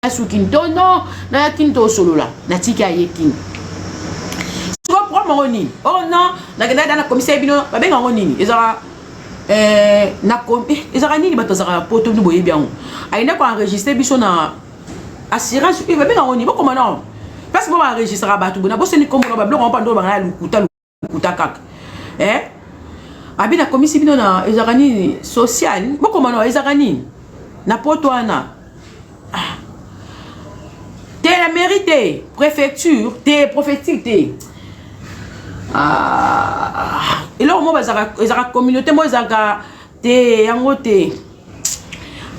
Suki to non, naya Kini, tosolola. Natiki, aye Kini. Siko problème yango nini? Oh non, nakenda da nakomisa ye bino. Babenga yango nini? Ezalaka ezalaka nini? Bato azalaka na Poto, bino boyebi yango. Ayenda koenregistrer biso na assurance. Babenga yango nini? Bokoma non, parce que bo baenregistraka bato boye. Nabosani kombo na babiloko yango. Mpando banga ya lokuta, lokuta kaka. Abi nakomisi bino na, ezalaka nini? Social. Bokoma no, ezalaka nini na Poto wana? Te, na mairie te, préfecture te, préfecture te. Ah, eloko moko ezalaka communauté moko, ezalaka te, yango te.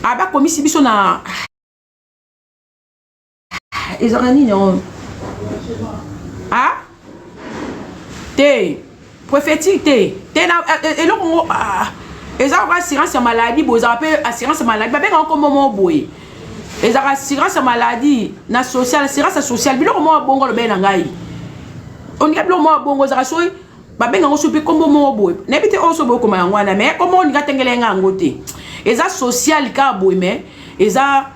Abakomisi biso na, ezalaka nini yango? Ah te, préfecture te, te na eloko ngo ezalaka assurance ya maladie boye. Ezalaka mpe assurance ya maladie, babengaka kombo moko boye. Ezalaka assurance ya maladie na social, assurance ya social, biloko moko bongo. Alobe na ngai oninga biloko moko bongo ezalaka soki babenga yango, soki mpe kombo moko boye, nayebi te. Oyo so boyokoma yango wana, mais kombo oninga atengela nga yango te. Eza social kaka boye, mais eza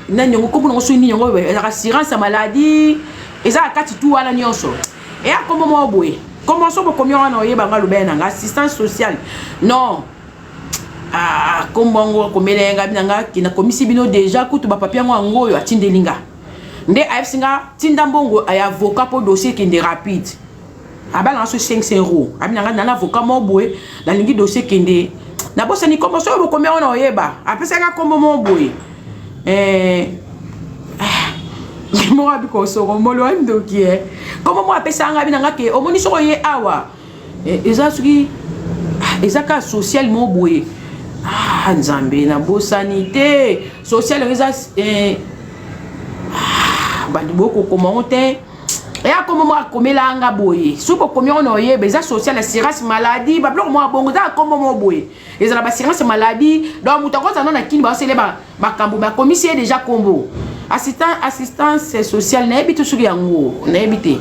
nani yango? Kombo nango soki nini yango? Ezalaka assurance ya maladie, eza na kati tu wana nyonso. Eya kombo moko boye. Kombo so bokomi wana, oyebanga. Alobe na nga assistance sociale, non. Ah, kombo yango akomela ye. Ngai na nga nakomisi bino déjà kutu bapapier yango. Yango oyo atindeli nga nde ayebisi nga: tinda mbongo ya avocat mpo dossier ekende rapide. Abalanga so 500 euro. Abi na nga nana avocat moko boye, nalingi dossier ekende. Nabosani kombo. Soki bokomi yango na oyeba, apesaka kombo moko boye. Moko abi kosoko molo wa ndoki. Kombo moko apesaka nga, abi na nga ke omoni soki oye awa, eza soki eza kaka social moko boye. Ah, Nzambe, nabosani te. Social yango eza bato bokokoma ngo te. Eya kombo moko akomelanga boye. Soki bokomi yango na oyeba, eza social, assurance maladie, babiloko moko bongo. Eza kombo moko boye, ezala baassurance maladie. Donc moto akozala no na Kini, baosele makambo, bakomisi ye déjà kombo assistance sociale. Nayebi te soki yango, nayebi te.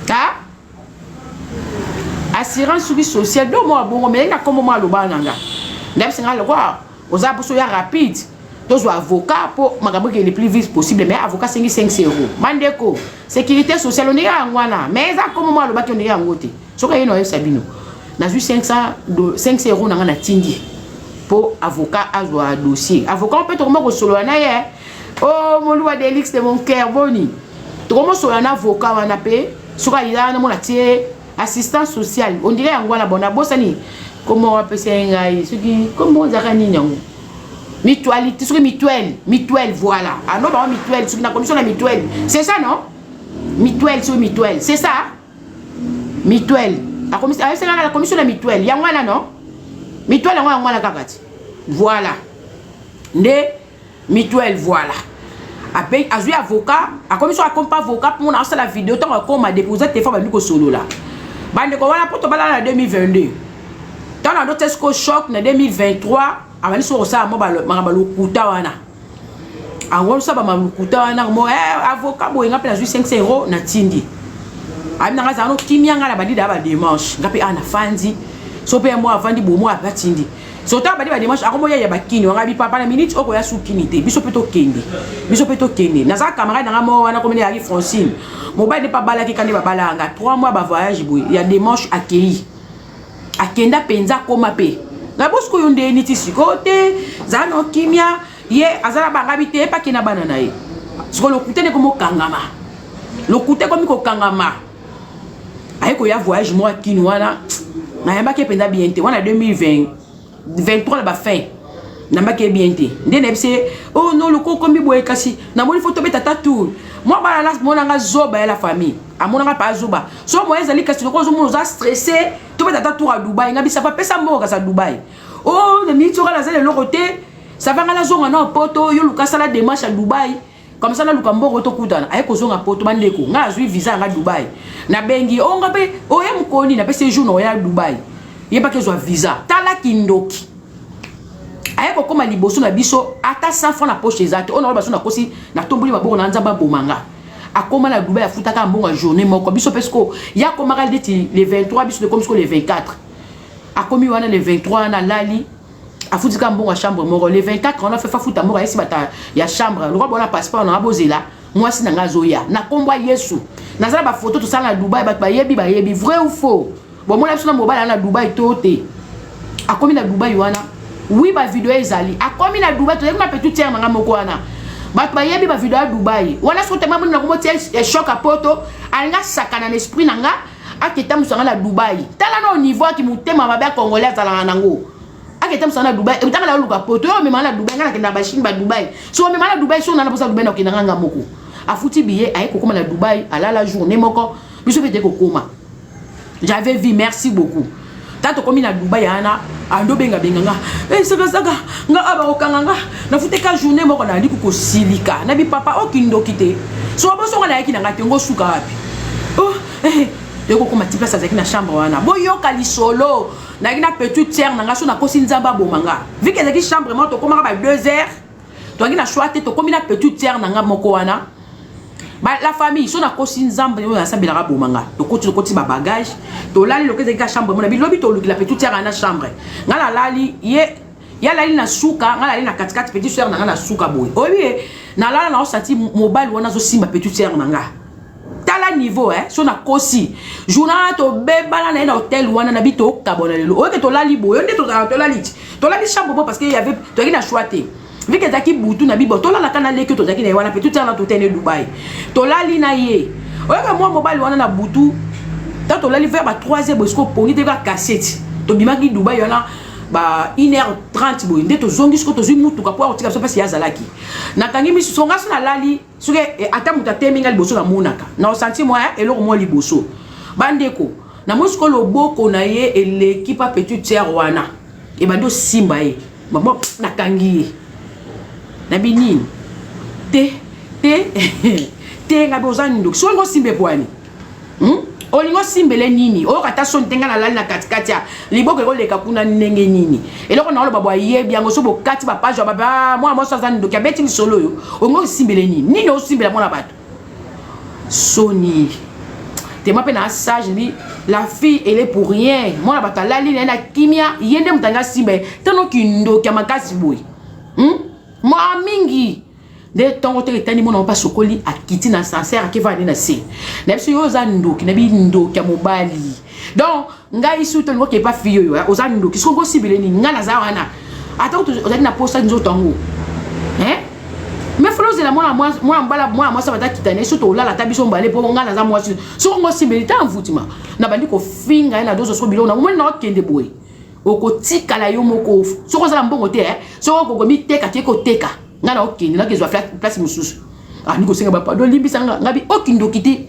Ah, assurance soki sociale do moko bongo, mais nga kombo moko alobaka na nga. Ndayebisi nga lokwa oza poso ya rapide, tozwa avocat mpo makambo ekende le plus vite possible. Mais avocat asengi 5 euro. Bandeko, sécurité sociale ondenge yango wana, mais eza kombo moko alobaki, ondenge yango te. Soki aye na oyebisa bino, nazwi 500 euro na nga, natindi mpo avocat azwa dossier. Avocat mpe tokoma kosolola na ye. O moluwa Delix de mon cœur, boni? Tokomosolola na avocat wana mpe. Soki aye wana, mona tie assistance sociale, ondire yango wana. Bon, nabosani kombo apesa ye ngai. Soki kombo ezalaka nini yango? Mutualité, soki mutuelle, mutuelle, voilà. Ano bango mutuelle, soki na commission na mutuelle, c'est ça non? Mutuelle, soki mutuelle, c'est ça, mutuelle. Ayebisaka na commission na mutuelle yango wana, non? Mutuelle yango, yango wana kaka ti. Voilà nde mutuelle, voilà. Ape azwi avocat, akomi so akomi mpa avocat mpona asala video. Ntango akoma déposer telefone, bandi kosolola. Bandeko wana mpo tobalana na 2022, ntango na ndo siko choc na 2023, abandi soki kosala mo makambo lokuta wana. Ango osala bama lokuta wana mo avocat boye. Nga mpe nazwi 5 euro, natindi. Abi nanga azala no kimia. Nga na bandi da badémarche. Nga mpe a nafandi so mpe mo avandi bomo, atindi. So ntango bandi badémarche, akomoya ya bakini wanga. Bipapa na minute okoya sukini te, biso mpe tokende, biso mpe tokende. Naza camarade nanga moko wana, komene yaki Francine. Mobali nde mpe abalaki kandi, babalanga 3 mois, bavoyage boye ya démarche. Akei, akenda mpenza, akoma mpe na bosikoyo ndeni ti sikoyo te. Zala na kimia. Ye aza na bangabi te, epaki na bana na ye. Sikoyo lokuta nde komokangama, lokuta ekomi kokangama. Aye koya voyage moko akini wana, nayambaki mpenza bien te wana 2020 23 na bafin. Nayambaki ye bien te. Nde nayebisi ye: oh non, loko okomi boye, kasi namoni fo tobeta ta tour. Mwa bana monanga zoba ya la famille, amonanga pa zoba. So moye ezali, kasi loko ozomona oza stressé, tobeta ta tour ya Dubai. Nga bisapa pesa mbongo, kasi ya Dubai o na miniti oka naza eloko te. Sava nga nazonga na Poto, yo luka sala démarche ya Dubai, comme ça naluka mbongo, tokutana. Aye kozonga Poto. Bandeko, nga nazwi visa yanga Dubai, nabengi o nga mpe oye mokoni, napesi jour na oya Dubai. Yebaki ezwa visa. Tala kindoki, aye kokóma liboso na biso, ata 100 franc na poche eza te. Oyo na baso nakosi, natomboli maboko na Nzambe aboma nga. Akóma na Dubai, afutaka mbongo ya journée moko. Biso mpe siko ye akomaka neti le 23, biso tokomi siko le 24. Akomi wana le 23 wana, alali. Afuti kaka mbongo ya chambre moko le 24 wana. Fefa futa moko, ayesi bata ya chambre lokwa bona passeport na nga. Bozela, mwasi na nga azoya na nkombo ya Yesu. Naza na bafoto tosala na Dubai, bato bayebi, bayebi vrai ou faux. Bomona biso na mobali na Dubai to te? Akomi na Dubai wana, oui, bavideo ezali. Akomi na Dubai, tozali na petite sœur na nga moko wana, bato bayebi bavideo ya Dubai wana. Soki tema moni nakomotia choc ya poto, alinga asakana na esprit na nga, aketa mosu nga na Dubai. Tala na niveau aki motema mabe ya Congolais azalaka nango. Aketa mosu na Dubai, etanga na oluka poto oyo omema na Dubai. Nga nakenda baChine, baDubai. So omema na Dubai, so nana mposa Dubai, nakokenda nga moko. Afuti billet, aye kokóma na Dubai, alala journée moko, biso mpe te kokóma. J'avais vu, merci beaucoup. Ta tokomi na Dubai wana, ando bengabenga nga, hey, sakasaka nga a bakokanga nga, nafuteka journée moko. Nayali kosilika nabi papa okindoki te. So bosonga nayaki na nga te, ngo suka wapi? Oh, eh, toyokokoma ti place azalaki na chambre wana. Boyoka lisolo, nayaki na petite sœur na nga. So nakosi, Nzambe aboma nga. Vu que ezalaki chambre moko, tokomaka ba 2 heures, toyaki na choix te. Tokomi na petite sœur na nga moko wana. Ba, la famille, so nakosi, Nzambe oyo nasambelaka boma nga. Tokoti, tokoti babagage, tolali. Lokola ezalaki ka chambre mona bilobi, tolukila petite sœur na chambre. Nga nalali, ye ye alali na suka, nga nalali na katikati, petite sœur na nga na suka boye. Oyebi ye, nalala na osati mobali wana azosimba petite sœur na nga. Tala niveau, eh? So nakosi, journal wana tobebana na ye na hotel wana na bi tokabona lelo. Oyoke, tolali boye nde tozalaka, tolali ti tolali chambre bo, parce que y avait, toyaki na choix te. Vu que ezalaki butu na bibo, tolalaka na leki oyo tozalaki na ye wana mpe tutiaka na totene Dubai. Tolali na ye. Oyoka, mwa mobali wana na butu, ta tolali vers ba 3 heures boye, siko pongi te kaka kaseti. Tobimaki Dubai wana ba 1h30 boye nde tozongi. Siko tozwi mutuka po akotika biso mpasi. Ye azalaki, nakangi miso, so nga so nalali, soki ata moto atemi nga liboso, namonaka na osanti mwa eloko mwa liboso. Bandeko, namoni sikoyo loboko na ye eleki pa petite sœur wana, ebandi osimba ye. Mama, nakangi ye, nabi nini te te te. Ngabi oza ndoki, soki osimba epwani, Olingi osimbele nini? Oyoka ata soni te? Ngai nalali na katikati ya liboko, ekoleka kuna ndenge nini? Eloko na oloba, boyebi yango. So bokati bapage ya baba, mwana mwasi aza ndoki, abeti lisolo oyo. Olingi osimbele nini? Nini osimbela mwana bato? Soni tema mpe na sage bi. La fille, elle est pour rien. Mwana bato alali na ye na kimia, ye nde moto alingi asimba ye. Tano kindoki ya makasi boye, Mwa mingi nde ntongo te etani, mwana mpa sokoli, akiti na ascenseur, akevanda nde na se na biso. Yo oza ndoki, na bindoki ya mobali. Donc ngai su tolingi okepa fille oyo, oza ndoki. Soki okosibele nini? Ngai naza wana, ata ozali na posa nzoto yango, mais folo ozela mwana mobala, mwana mwasi batakita na ye. So tolala ata biso mbale, mpo ngai naza mwasi. Soki ngo osimbeli ta mvutima, na bandi kofinga ye na dozo. Soko biloko na omoni na okende boye, okotikala yo moko. Soki ozala mbongo te, soki okokomiteka te, koteka ngai na okende, nakezwa place mosusu. Andi kosenga bapardon, limbisa nga. Ngabi okindoki te,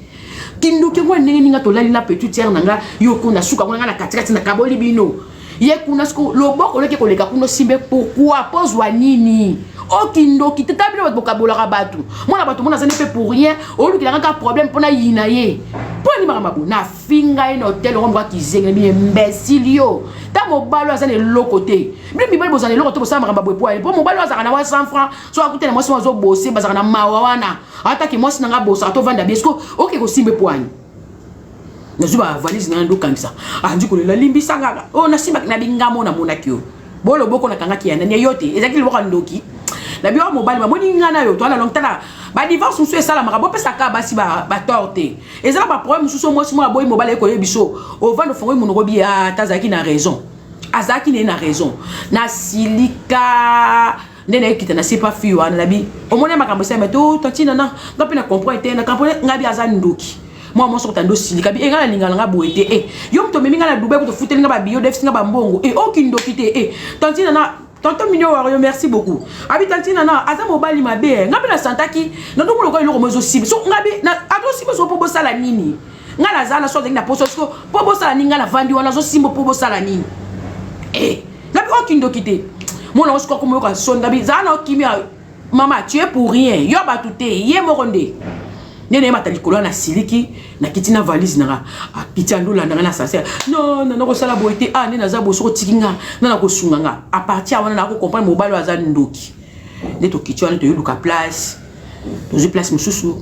kindoki yango ndenge ninga. Tolali na petite sœur na nga, yo kuna suka kuna, nga na katikati, nakaboli bino. Ye kuna siko loboko oleki koleka kuna, osimbe pourquoi? Pozwa nini? Okindoki te? Ta bino bato bokabolaka bato. Mwana bato mona azali mpe pour rien, olukilaka kaka problème mpona yina ye. Mpo ani makambo bo nafinga ye na hotel yango, moko akizenge bi imbécile. Yo ta mobali oyo aza na eloko te. Bino mibali bozala na eloko te, bosala makambo boye po po mobali oyo azalaka na wa 100 franc, so akutana mwasi oyo azobose, bazalaka na mawa wana. Ataki mwasi na nga bosaka, tovanda bien. Siko oke kosimba po ani? Nazwi bavalise na nga, ndokangisa, andi kolela, limbisa ngaka oyo nasimbaki na bingamo. Namonaki yo bo loboko nakangaki ya nani? Yo te, ezalaki loboko ya ndoki na bi oyo. Mobali bamoni nga na yo toana longue. Tala, badivorce mosusu esalamaka, bopesaka basi batort te. Eza na baproblème mosusu, mwasi moko aboyi mobali, ayekoyebi biso ovanda, ofongoli monoko bi ata azalaki na raison, azalaki na ye na raison. Nasilika nde nayekita na sepa fille wana, nabi omoni makambo esalema to tantina na nga mpe na comprendre te, na comprendre. Nga bi aza ndoki. Mwa mwasi okota nde osilika bi e nga nalinga na nga boye te. E yo moto omemi nga na Dubai, ko tofuteli nga babiyo, defisi nga bambongo. E okindoki te? E tantina na tonton Minio Wario, merci beaucoup. Abi tantina na aza mobali mabe. Nga mpe nasantaki nandongo lokola eloko mo ezosimba. So nga bi azosimba so mpo bosala nini? Nga naza na so azalaki na poso siko mpo bosala nini? Nga navandi wana, azosimba mpo bosala nini? E ngabi okindoki te? Mwana ngo sikoyo akomoyoka soni. Ngabi zala na okimia, mama, tu es pour rien. Yo bato te, ye moko nde nde nayebata likolo wana. Nasiliki, nakiti na valise nanga, akiti, andolanda nga na ascenseur. Non, non, nakosala boye te. Ah, nde naza boye, soki otiki nga nga nakosunga nga. À partir wana nakocomprendre mobali oyo aza ndoki. Nde tokiti wana, toyeluka place, tozwi place mosusu,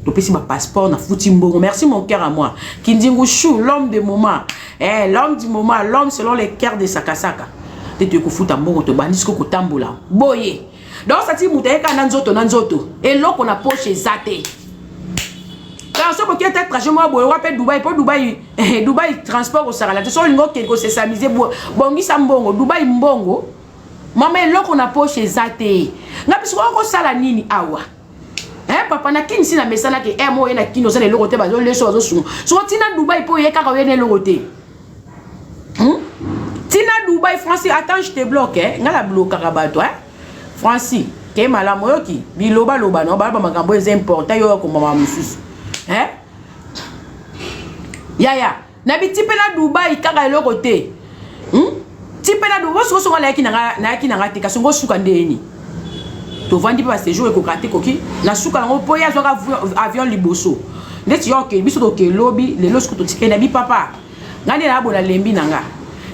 topesi bapasseport, nafuti mbongo. Merci mon cœur à moi, Kindingu Chou, l'homme de moment, eh, l'homme du moment, l'homme selon les cœurs de Sakasaka. Te, toye kofuta mbongo, tobandi siko kotambola boye. Donc sati moto ayeka na nzoto na nzoto, eloko na poche eza te. Donc soki okei ata trajet moko boye wape Dubai, mpo Dubai, Dubai transport kosakana te. Soki olingi okende kosesamize, bongisa mbongo. Dubai mbongo mama, eloko na poche eza te. Nga biso kosala nini awa? Eh papa, na Kini si na mesanaki e mo oye na Kini, oza na eloko te, bazoleso, bazosunga. Soko ntina Dubai mpo oye kaka oye na eloko te, Ntina Dubai, Francis, attends, je te bloque, eh? Nga na blokaka bato, eh? Francis ke malamu, oyoki bilobaloba no baloba makambo eza important, yo okomama mosusu, eh? Yaya na biti mpe na Dubai kaka eloko te, Ti mpe na Dubai sokosongo nayaki nanga te, kasi ngo suka ndeni tovandi mpe baséjour ekoka te. Koki na suka yango mpo ye azwaka avion liboso ndeti yo okende, biso toke lobi. Lelo soki totikeli na bi papa, ngai nde nabola lembi na nga,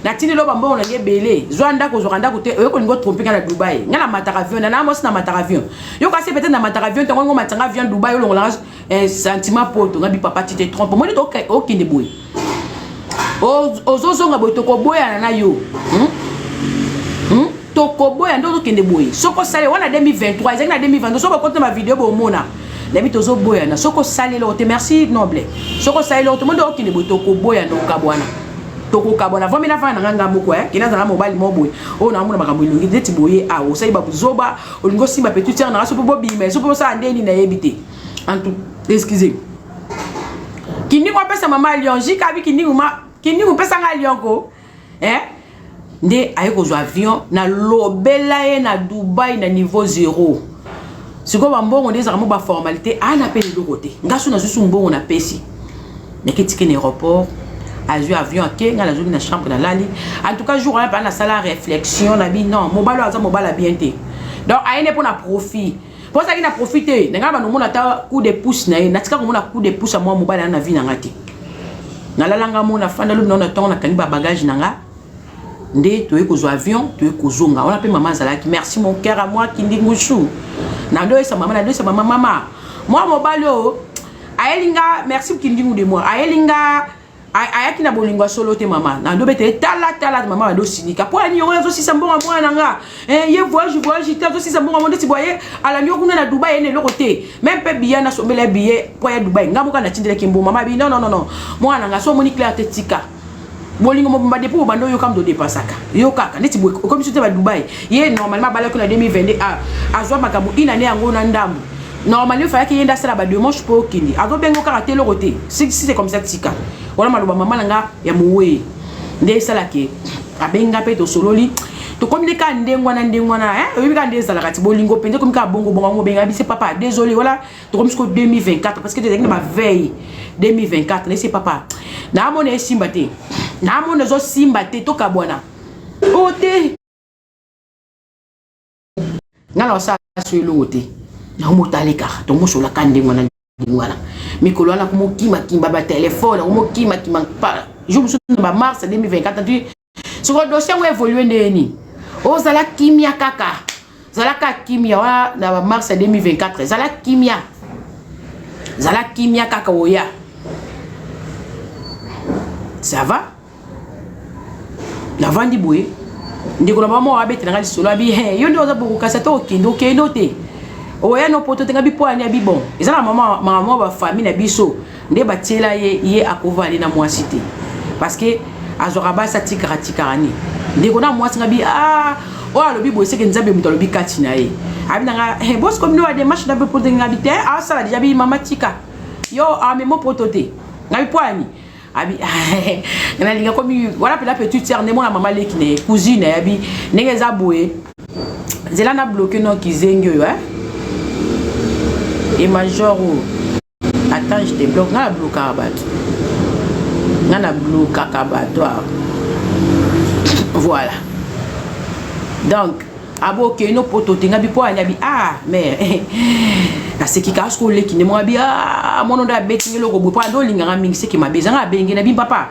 natindi loba mbongo na nge ebele, zwa ndako, ozwaka ndako te, oyo kolinga otrompe ngai na Dubai. Ngai namataka avion na mwasi, namataka avion yo kasi peut-être namataka avion ntango ngo matanga avion Dubai, olongolanga sentiment poto. Ngai bi papa, tu te trompe, omoni okende boye, ozozonga boye, tokoboyana na yo, Tokoboya nde ozokende boye. Soki osali wana 2023, ezalaki na 2022, soki okoti na bavideo bomona nayebi tozoboyana. Soki osali eloko te, merci noble, soki osali eloko te, mo nde okende boye, tokoboyana, okabwana, tokokabwana. Vambi nafanda na nga nga moko, kende azala mobali mo boye oyo naamona makambo elongi neti boye. Awa osali babuzoba, olingi osimba petit sœur nanga, so mpo bobima, so mpo osala ndeni, nayebi te. En tout, excusez, Kindingu apesa mama lion jika abi Kindingu ma Kindingu pesanga lion ko, eh? Nde aye kozwa avion, nalobela ye na Dubai na niveau zéro. Sikoyo bambongo nde ezalaka mo baformalité, ana mpe eloko te. Nga so nazwi su mbongo, napesi, nake tike na aéroport, azwi avion ake. Ngai nazongi na chambre, nalali. En tout cas, jour wana mpe nasala réflexion na bi non, mobali oyo aza mobali bien te. Donc aye nde mpo na profit, mpo azalaki na profit te na ngai. Banomona ata coup de pouce na ye, natika komona coup de pouce ya mwa mobali ana na vie na nga te. Nalalanga mo, nafanda lobi nao na ntongo, nakangi babagage na nga nde toye kozwa avion, toye kozonga. Wana mpe mama azalaki. Merci mon cœur à moi Kindingushu. Nandoyesa mama, nandoyesa mama, mama mwa mobali oyo ayeli nga. Merci Kindingu de moi. Ayeli nga, ayaki na bolingo ya solo te. Mama nandobi ete tala tala mama bandosilika mpo ani yango azosisa mbongo ya mwana na nga, ye voyage voyage te, azosisa mbongo yango ndeti boye. Alandi yo kuna na Dubai, ye na eloko te, même mpe billet nasombela billet mpo ya Dubai, nga moko natindelaki mbo. Mama abi non, non, non, non, mwana na nga so omoni clair te, tika bolingo mobimba depuis bobanda oyoka moto odépensaka yo kaka neti boye, okomi so te badubai. Ye normalement abalaki na 2022, azwa makambo inane yango na ndambo. Normalement efalaki ye nde asala badémarche mpo okende, azobenga kaka te, eloko te. Si c'est comme ça, tika wana maloba mama na nga ya moweye nde esalaki abenga mpe tosololi, tokomi nde kaka ndenge wana, ndenge wana oyebi kaka nde ezalaka ti bolingo mpenza ekomi kaka bongo bongo. Yango obenga bise papa, désolé. Wala tokomi siko 2024, parce que tozalaki na baveille 2024. Nese papa, naamona esimba te, naamona ezosimba te, tokabwana o te. Nga na osala so eloko te, naomotale kaka, tomosolaka ndenge wana, ndenge wana. Mikolo wana komokimakima batelefone, komokimakima jour mosusu na bamars 2024 ti soko dossier yango évolue ndeni. Ozala kimia kaka, zalaka kimia wana na bamars 2024, zala kimia, zala kimia kaka oya. Ça va, navandi boye, ndeko na bango abetelanga lisolo, abi he yo nde oza bokokasa te, okende, okende te, oya no poto te. Nga bi po ani? Abi bon, eza na mama mama bafamille na biso nde batiela ye, ye akovali na mwasi te, parce que azwaka basi, atikaka tikaka ni ndeko na mwasi. Nga bi ah, oyo alobi boye seke Nzambe moto alobi kati na ye. Abi nanga bosiko bino badémarche na poto. Nga bi te, asala déjà. Bi mama tika yo, amemo poto te. Nga bi po ani? Abi nalinga komi wana mpena petite sœur nde mwana mama leki na ye, cousine na ye. Abi ndenge eza boye, nzela na bloqué no kizengi oyo, e major oyo, attends, je te bloque. Nga na blokaka bato, nga na blokaka bato awa. Voilà, donc abo okei no poto te. Nga bi po ani? Abi ah mais naseki kaka soki oleki nde moko. Abi ah, mwana nde abeti nge eloko boye po ande olingaka mingi, seki mabe ezanga. Abenge na bi papa,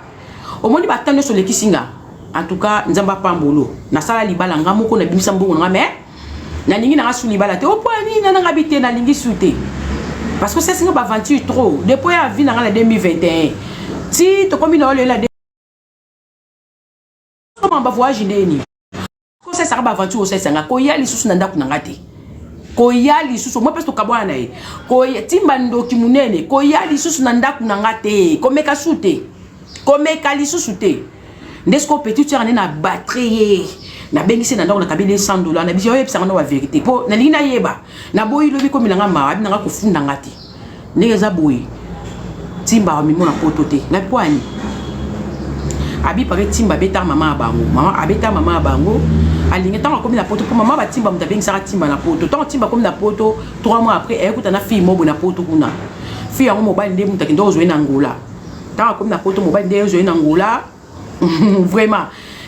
omoni bata nyonso olekisi nga. En tout cas, Nzambe apambolo, nasala libala nga moko, nabimisa mbongo na nga, mais nalingi nanga su libala te. Opo nini nanga bi te, nalingi su te, parce que osasinga baaventure trop depuis ya vie na nga na 2021 ti tokomi na olela bavoyage ndeni. Osalisaka baaventure, osalisa nga. Koya lisusu na ndako na nga te, koya lisusu. Moi mpesi tokabwana na ye. Koya Timba, ndoki monene, koya lisusu na ndako na nga te, komeka su te, komeka lisusu te. Nde sikoyo petit sœur nde na battre ye, nabengisi na ndako, nakabeli 100 $. Na biso oyebisanga ndo bavérité, mpo nalingi nayeba. Naboyi lobi komelanga mawa, abi nanga kofunda nga te. Ndenge eza boye, Timba amimo na poto te. Ngai mpo ani abi pake Timba abeta mama ya bango, mama abeta mama ya bango. Alingi ntango akomi na poto, mpo mama batimba moto abengisaka Timba na poto. Ntango Timba akomi na poto, 3 mois après, ayekuta na fille mobo na poto kuna. Fille yango, mobali nde moto akende kozwa ye na Ngola. Ntango akomi na poto, mobali nde ozwa ye na Ngola. Vraiment,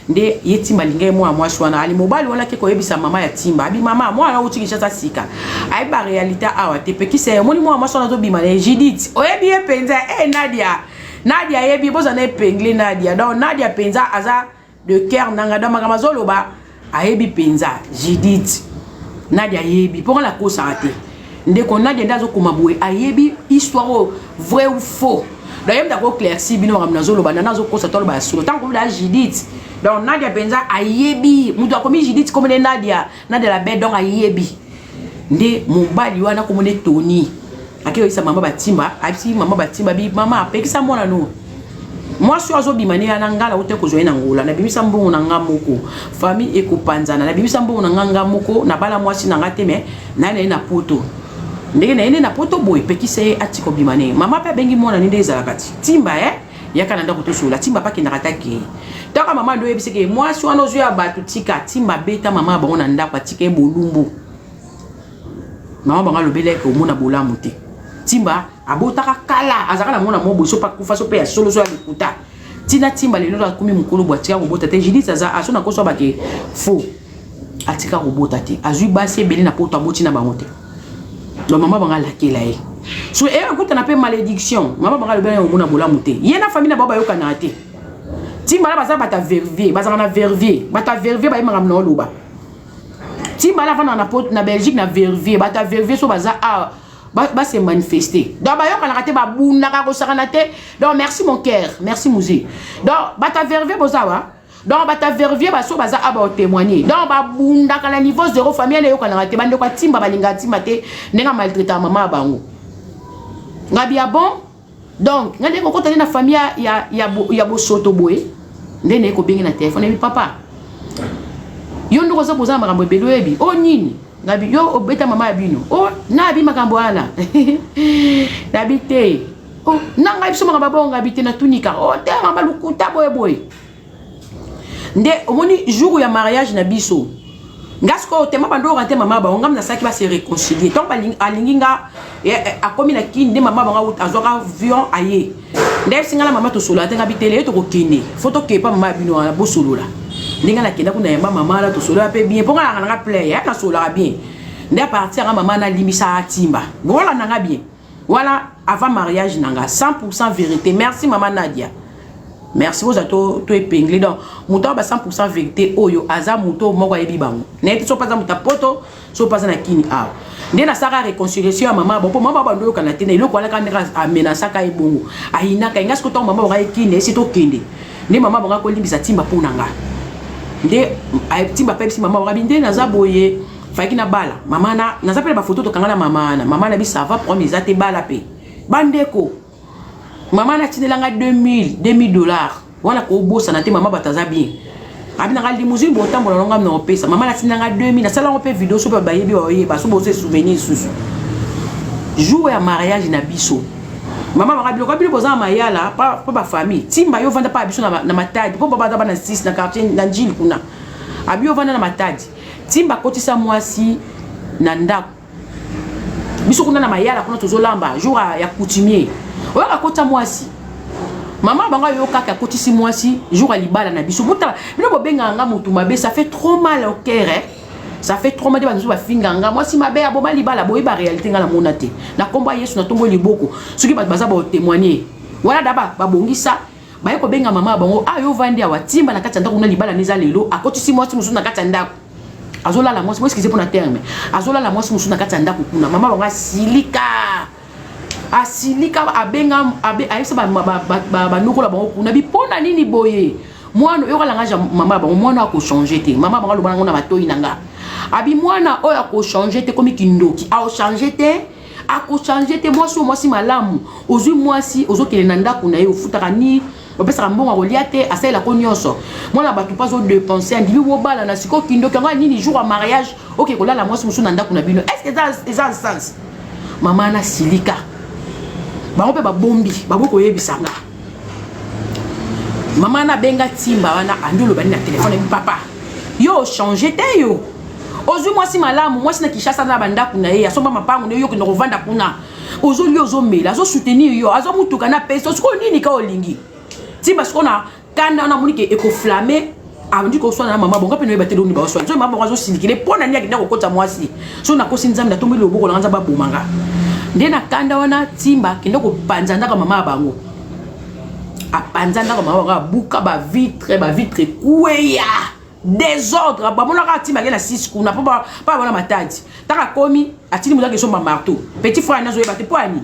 nde ye Timba alingi ye mwana mwasi wana. Ali mobali wana ake koyebisa mama ya Timba, abi mama mwana auti Kinshasa sika, ayebi baréalité awa te. Pekisa ye. Omoni mwana mwasi wana azobima na Judith, oyebi ye mpenza e Nadia. Nadia ayebi, boza na épingle Nadia. Donc Nadia mpenza aza de cœur nanga. Donc makambo azoloba, ayebi mpenza Judith. Nadia ayebi mpo nga nakosaka te. Ndeko Nadia nde azokoma boye, ayebi histoire oyo, vrai ou faux. Donc ye mutu akoéclaircir bino makambo nazoloba. Nana azokosa to aloba ya solo. Ntango komida Judith, donc Nadia mpenza ayebi mutu akomi Judith, komone Nadia, Nadia la belle. Donc ayebi nde mobali wana komone Tony. Ake oyebisa mama batimba, ayebisi mama batimba, bi mama apekisa mwana no mwasi oyo azobima ne yana. Nga nauti kozwa ye na Ngola, nabimisa mbongo na nga moko, famille ekopanzana. Nabimisa mbongo na nga, nga moko nabala mwasi na nga te, me naye na ye na poto. Ndenge na ye nde na poto boye, pekisa ye atika kobima ne. Mama mpe abengi mwana ni nde ezalaka ti Timba e yaka na ndako tosola. Timba mpe akendaka ta kei taka mama nde oyebisi ke mwasi wana ozwi ya bato, tika. Timba abeta mama ya bango na ndako, atika ye bolumbu. Mama bango alobeli eke omona bolamu te. Timba abotaka kala, azalaka na mwana mo boye, so mpe akufa, so mpe ya solo, so ya lokuta. Ntina Timba lelo akomi mokolo boye, atika kobota te. Judith aza aso na koso bake faux, atika kobota te. Azwi basi ebele na poto, aboti na bango te. Donc mama bango alakela ye so e akutana mpe malédiction. Mama bango alobeli omona bolamu te. Ye na famille na bango bayokanaka te. Timba na baza bato ya Verviers, bazalaka na Verviers. Bato ya Verviers baye makambo na oloba. Timba na avanda na Belgique, na Verviers. Bato ya Verviers so baza awa, base manifester. Donc bayokanaka te, babundaka kosakana te. Donc merci mon cœur, merci musée. Donc bato ya Verviers boza wa. Donc bato ya Verviers baso baza awa, batémoigner. Donc babundaka na niveau zéro. Famille wana eyokanaka te. Bandeko ya Timba balingaka Timba te, ndenge amaltraitaka mama ya bango. Ngabi ya bon. Donc nga ndenge kokota nde na famille ya bosoto boye, nde naye kobenge na telefone, ebi papa yo ndoko oza boza na makambo ebele. Oyebi o nini? Ngabi yo obeta mama ya bino o nabi makambo wana. Nabi te o na ngai biso makambo abongo. Ngabi te, natunika o te makambo lukuta boye boye. Nde omoni jour ya mariage na biso, nga sikoyo tema bando oyo te mama bango, ngam nasalaki base réconcilier. Ntango alingi nga, akomi na Kini, nde mama bango azwaka avion aye. Nde ayebisi nga na mama tosolola te. Nga bitele ye tokokende, fo tokepa mama ya bino wana bosolola. Ndenge nakenda kuna, yamba mama wana, tosolola mpe bien, mpo nga nanga nanga play nasololaka bien. Nde apartir yanga mama nalimbisa Timba, bolanda nga bien wana avant mariage nanga, 100 vérité. Merci mama Nadia, merci. Boza to épingle. Donc moto ayo ba 100 vérité oyo aza moto moko ayebi bango. Nayebi so mpe aza moto ya poto, so mpe aza na Kini awa. Nde nasalaka réconciliation ya mama bo, mpo mama bando oyokana te na eloko wana kaka ndenge amenasaka ye bongo, ayinaka ye. Nga sikoyo, ntango mama bango ayekini esi tokende, nde mama bango akolimbisa Timba mpo na nga. Nde Timba mpe ayebisi mama bango, abi nde naza boye, fayaki na bala mama na naza mpe na bafoto tokanga na mama wana. Mama na bi ça va, problème eza te, bala mpe. Bandeko, mama natindelanga 2000 $2000 wana, kobosana te. Mama bato aza bien, abi nanga limousine botambola nonga na opesa. Mama natindanga 2000, nasalango mpe video, so mpe bayebi, baoyeba so bozo souvenir susu jour ya mariage na biso. Mama baka biloko bino boza na mayala mpo bafamille Timba yo ovanda mpa biso na Matadi, mpo baza bana 6 na quartier na Njili kuna. Abi yo ovanda na Matadi. Timba akotisa mwasi na ndako biso kuna na mayala kuna, tozolamba jour ya coutumier. Oyoka akota mwasi, mama bango ayokaka akotisi mwasi jour ya libala na biso. Botala bino, bobengaka nga motu mabe, ça fait trop mal au cœur, eh? Ça fait trop mal. Bato bafinga nga mwasi mabe, aboma libala. Boyeba réalité, nga namona te. Na nkombo ya Yesu, natombo liboko. Soki bato baza baotémoigner wana, da babongisa, baye kobenga mama ya bango. Ah, yo ovandi awa, Timba na kati ya ndako kuna, libala neza lelo, akotisi mwasi mosusu na kati ya ndako, azolala mwasi. Excuse mpona terme, azolala mwasi mosusu na kati ya ndako kuna. Mama bango asilika, asilika, abenga, ayebisa banokola bango kuna bi mpo na nini boye. Mwana oyoka langage ya mama ya bango, mwana akochange te. Mama bango aloba nango na matoi na nga, abi mwana oyo akochange te, komi kindoki, aochange te, akochange te. Mwasi oyo, mwasi malamu, ozwi mwasi, ozokende na ndako na ye, ofutaka ni opesaka mbongo, akolia te, asalelako nyonso. Mwana bato mpo azodepense, andimi bobala na sikoyo. Kindoki yango ya nini? Jour ya mariage oke kolala mwasi mosusu na ndako na bino, est ce que eza sens? Mama na silika, bango mpe babombi, baboyi koyebisa nga. Mama na abenga Ntimba wana, andi olobani na telefone: "Papa, yo ochange te, yo ozwi mwasi malamu, mwasi na Kinshasa na bandako na ye, asomba mapango na yo, okende kovanda kuna, ozolia, ozomela, azosoutenir yo, azomutuka na pesa. Sikoyo nini ka olingi?" Ntimba sikoyo na kanda wana amoni ke ekoflamme, andi koswana na mama bongo. Mpe noyeba te loni baoswana. So mama bongo azosilikile mpo na nini akenda kokota mwasi. So nakosi Nzambe, natombeli loboko na nga, Nzambe abomanga nde na kanda wana. Ntimba akende kopanza ndako mama ya bango, apanza ndako mama bango, abuka bavitre, bavitre ekweya, désordre. Bamonaka Ntimba ake na 6 kuna mpo babona Matadi. Taka akomi, atindi moto akesomba marteau. Petit frère nazoyeba te mpo ani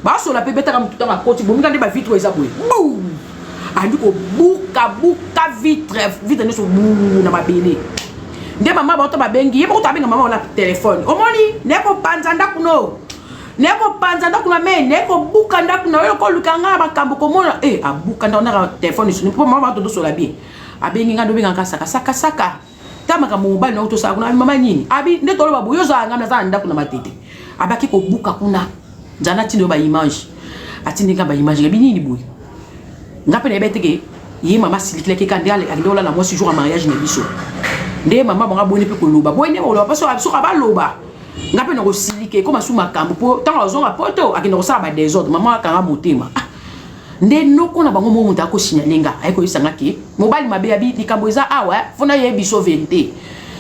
basola mpe betaka motu. Ntango akoti, bomika nde bavitre eza boye, bu andi kobuka buka vitre, vitre nyonso bu na mabele. Nde mama bato babengi ye moko to abenga mama wana telefone: "Omoni, naye kopanza ndako no, naye kopanza ndako na me, naye kobuka ndako na yo, koluka nga makambo komona." E abuka ndako naka telefone esoni mpo mama bato tosola bien. Abengi nga, ndobengaka saka saka saka ta makambo mobali na tosala kuna. Mama nini? Abi nde toloba boye, ozala nga naza na ndako na Matete, abaki kobuka kuna. Nzala natindi oyo baimage, atindi nga baimage, ebi nini boye. Nga mpe nayebi teke ye mama asilikilaki ka nde akende olala mwasi jour ya mariage na biso. Nde mama bango aboni mpe koloba boye, nde koloba parce soki baloba, nga mpe nakosilika, ekoma su makambo. Mpo ntango azonga poto, akende kosala badésordre. Mama akanga motema. Ah, nde noko na bango moko moto akosignale nga, aye koyebisa nga ke mobali mabe abi likambo eza awa. Fona yebi biso vérité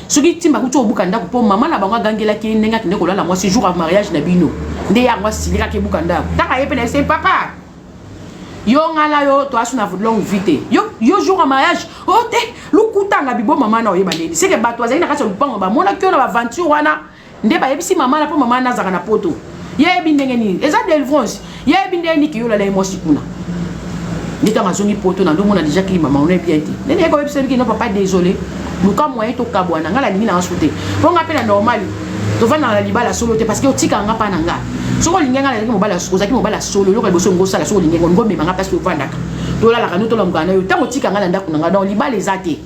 soki Ntimba kuti obuka ndako, mpo mama na bango agangelaki ndenge akende kolala mwasi jour ya mariage na bino. Nde yango asilikaki, ebuka ndako. Ntaka ye mpe na ye: "Papa, yo nga na yo toasu na longue vie te. Yo, yo jour ya mariage o oh, te lukutanga bibo." Mama na oyeba ndeni seke bato bazali na kati ya lupango, bamonaki yo na baventure wana, nde bayebisi mama na, mpo mama na azalaka na poto, yeyebi ndenge nini eza délivrance, yeyebi ndenge nini keyolala ye mwasi kuna. Nde ntango azongi poto, na ndomona déjà kili mama ona bien te. Ndenge ye koyebisa biki: "No papa, désolé, luka moyen tokabwana, nga nalingi nanga su te, mpo nga mpe na normal tovandaka na libala solo te, parce que otikaka nga mpa na nga. Soki olingi nga, nazalaki mobali, ozalaki mobali ya solo, eloko liboso ngo osala, soki olingi ngo, omema nga place tovandaka, tolalaka no, tolamukaka na yo. Ntango otika nga na ndako na nga, donc libala eza te."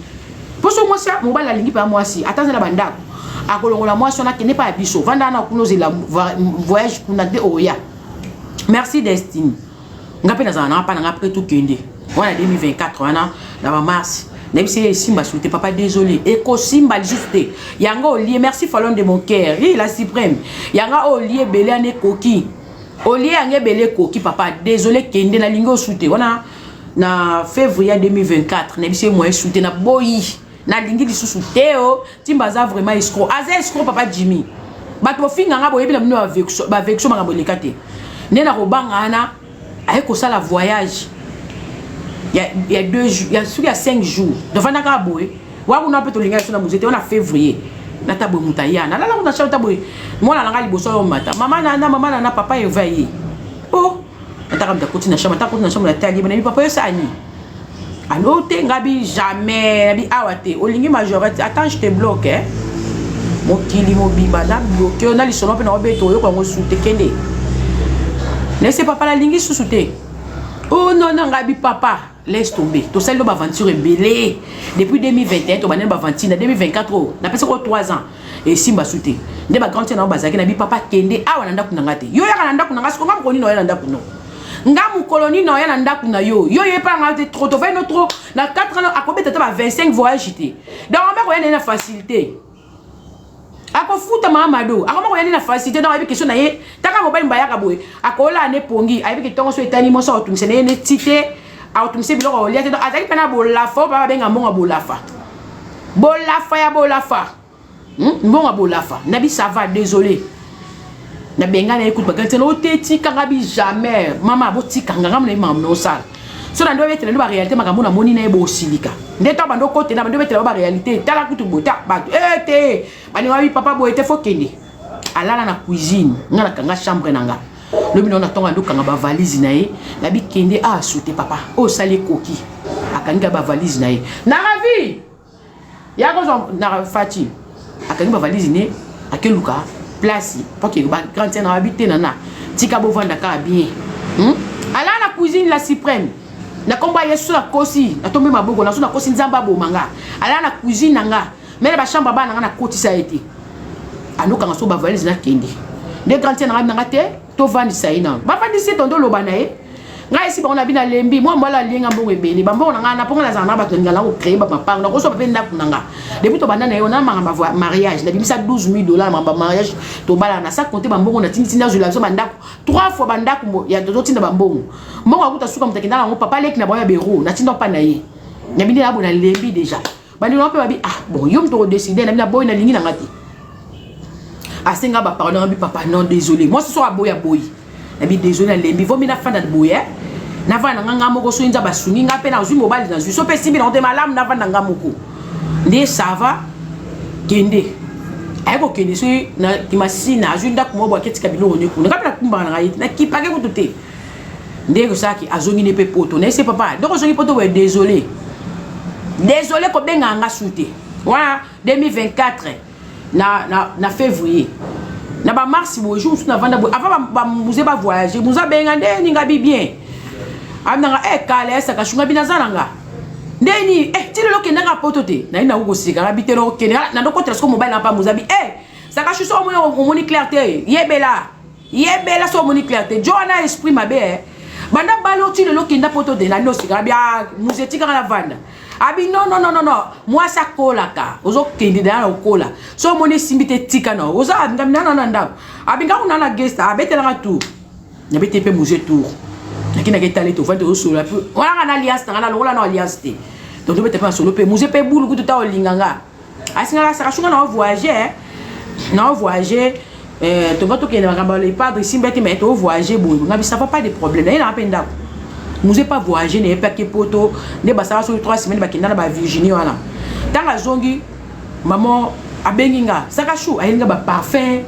Mpo so mwasi, mobali alingi mpe mwasi, ata aza na bandako, akolongola mwasi wana, akende mpa ya biso, vanda na kuna, ozela voyage kuna nde oya. Merci destiny. Nga mpe nazala nanga mpa na nga après tokende wana 2024 wana na bamars. Nayebisi ye esimba su te. Papa, désolé, ekosimba lisusu te. Yango olie. Merci Falon de mon cœur, la suprême. Yango olie ebele wana ekoki, olie yango ebele ekoki. Papa, désolé, kende, nalingi osu te. Wana na février 2024, nayebisi ye moyen su te, naboyi, nalingi lisusu te. O Ntimba aza vraiment escroc, aza escroc. Papa Jimmy, bato bofinganga, boyebi na bino bavexo, makambo eleka te. Nde na kobanga wana, aye kosala voyage ya 2 jours, ya soki ya 5 jours. Tovandaka boye wakuna mpe tolinga biso na musée te. Wana février, nata boye, moto aya, nalala kuna chambre, ta boye, mwana na ngai liboso oyo mata, mama nana, mama nana, papa eva ye o nataka moto akoti na chambre. Ata akoti na chambre, natali ye, nabi: "Papa, yosala nini?" Alo te, ngabi jamais, nabi awa te, olingi majorette, attends, je te bloque, eh? Mokili mobimba na bloque yo na lisolo mpe na obeta, oyoka yango su te. Kende nese papa, nalingi susu te. Oh non non, ngabi papa, laisse tomber. Tosali no baventure ebele depuis 2021, tobandeli baventure na 2024 oyo, napesi ko 3 ans, esimba su te. Nde bagrand na bango bazalaki na bi: "Papa, kende, awa na ndako na nga te. Yo yaka na ndako na nga siko. Nga mokolo nini oya na ndako no? Nga mokolo nini oya na ndako na yo? Yo yepa nga te. Trop tovai no trop na 4 ans, akobeta te ba 25 voyage te. Donc ambe koya na ye na facilité, akofuta mama Mado, akoma koya nde na facilité. Donc ayebi question na ye. Taka mobali bayaka boye, akolala ne pongi, ayebi ke ntongo so etani, mwasi akotungisa na ye neti te, akotungisa biloko akolia te. Donc azalaki mpe na bolafa oyo babenga mbongo ya bolafa, bolafa ya bolafa, Mbongo ya bolafa. Nabi ça va, désolé, nabenga na ye kutu bakali tena ote tikanga bi jamais. Mama, botikanga nga, mona ye makambo nosala so na nde obetela nde baréalité, makambo namoni na ye, bosilika nde to bando okotela bando obetela ba baréalité. Tala kutu boye, ta bato e te baninga bi papa boye te, fo kende alala na cuisine. Nga nakanga chambre na nga lobi nao, natonga nde okanga bavalise na ye, nabi kende asu te. Papa, oyo osali ekoki. Akangi kaka bavalise na ye na ravi ya kozwa na Fati. Akangi bavalise ne, akeluka place po ke bagrande sœur na babi te, nana tika bovanda kaka bien, Ala na cuisine la suprême na kombo ya Yesu. Nakosi, natombi maboko naso, nakosi, Nzambe aboma nga. Ala na cuisine na nga, mais na bachambre bana na nga, nakotisa ye te. Andokanga so bavalise, nakende nde grande sœur na nga nanga te, tovandisa ye nano. Bavandisi ye, tondo oloba na ye. Ngai esi bango na bino alembi mwa mobali alienga mbongo ebele, bambongo na ngai na mponga nazala na bato nalinga na kocréer bamapango, nakosomba mpe ndako na nga. Depuis tobanda na ye na makambo ya mariage, nabimisa 12 000 $ na makambo ya mariage. Tobalana na sa compte bambongo natinditindi, azwela biso bandako trois fois, bandako ya tozotinda bambongo. Mbongo akuta suka, moto akenda yango, papa leki na bango ya bero, natinda mpa na ye. Nabi nde nabo nalembi déjà. Bandeko mpe babi: "Ah bon, yo moto kodécider." Nabi naboyi, nalingi nanga te. Asenga bapardon, abi: "Papa, non, désolé." Mwasi so aboyi, aboyi. Nabi: "Désolé, nalembi, vomi nafanda boye, navanda na nga nga moko. Soki Nzambe asungi nga mpe nazwi mobali, nazwi so mpe esimbi nango te, malamu navanda nga moko nde ça va." Kende aye kokende soki na kimasina, azwi ndako moko boye, aketika biloko ne kuna. Nga mpe nakumbaka na ngai te, nakipake kutu te. Nde kosalaki azongi ne mpe poto. Nayese papa ndoko ozongi poto boye, désolé, désolé, kobengaka nga su te. Wana 2024 na février, na bamars boye. Jour mosusu navanda boye avant bamuze bavoyage, muze abenga nde ninga bi bien, abinanga e kala esaka shunga bi naza na nga ndeni eh, ti lelo okendanga poto te. Nayi nango koseka, nga bi te, okende nandokotela siko mobali na pa muze abi eh, saka shu so omoni, omoni clair te, yebela, yebela so omoni clair te, jo wana esprit mabe eh. Banda bali oti lelo okenda poto te. Nandi oseka, abi: "Ah, muze, tikanga na vanda." Abi: "Non, non, non, non, non, mwasi akolaka, ozokende daya na okola. So omoni esimbi te, tika na oza ngami nana na ndako." Abi nga kuna na gesta, abetelanga tour, nabete mpe muze tour. Nakendaki etali, tovandi, tozosolola mpe wananga na alliance na nga, nalongola na alliance te. Donc tobeta mpe masolo mpe muze mpe bulu kutu ta olinga nga, asingaka saka sunga na ovoyage, na ovoyage tonga tokende makambo ya lepadre esimbi te, mais tovoyage boye. Nga bi: "Ça va, pas de problème." Naye nanga mpe ndako, muze pa voyage na ye mpe ake poto nde basala soki 3 semaines, bakenda na bavirginie wana. Ntango azongi, mama abengi nga: "Saka shu." Ayeli nga baparfum,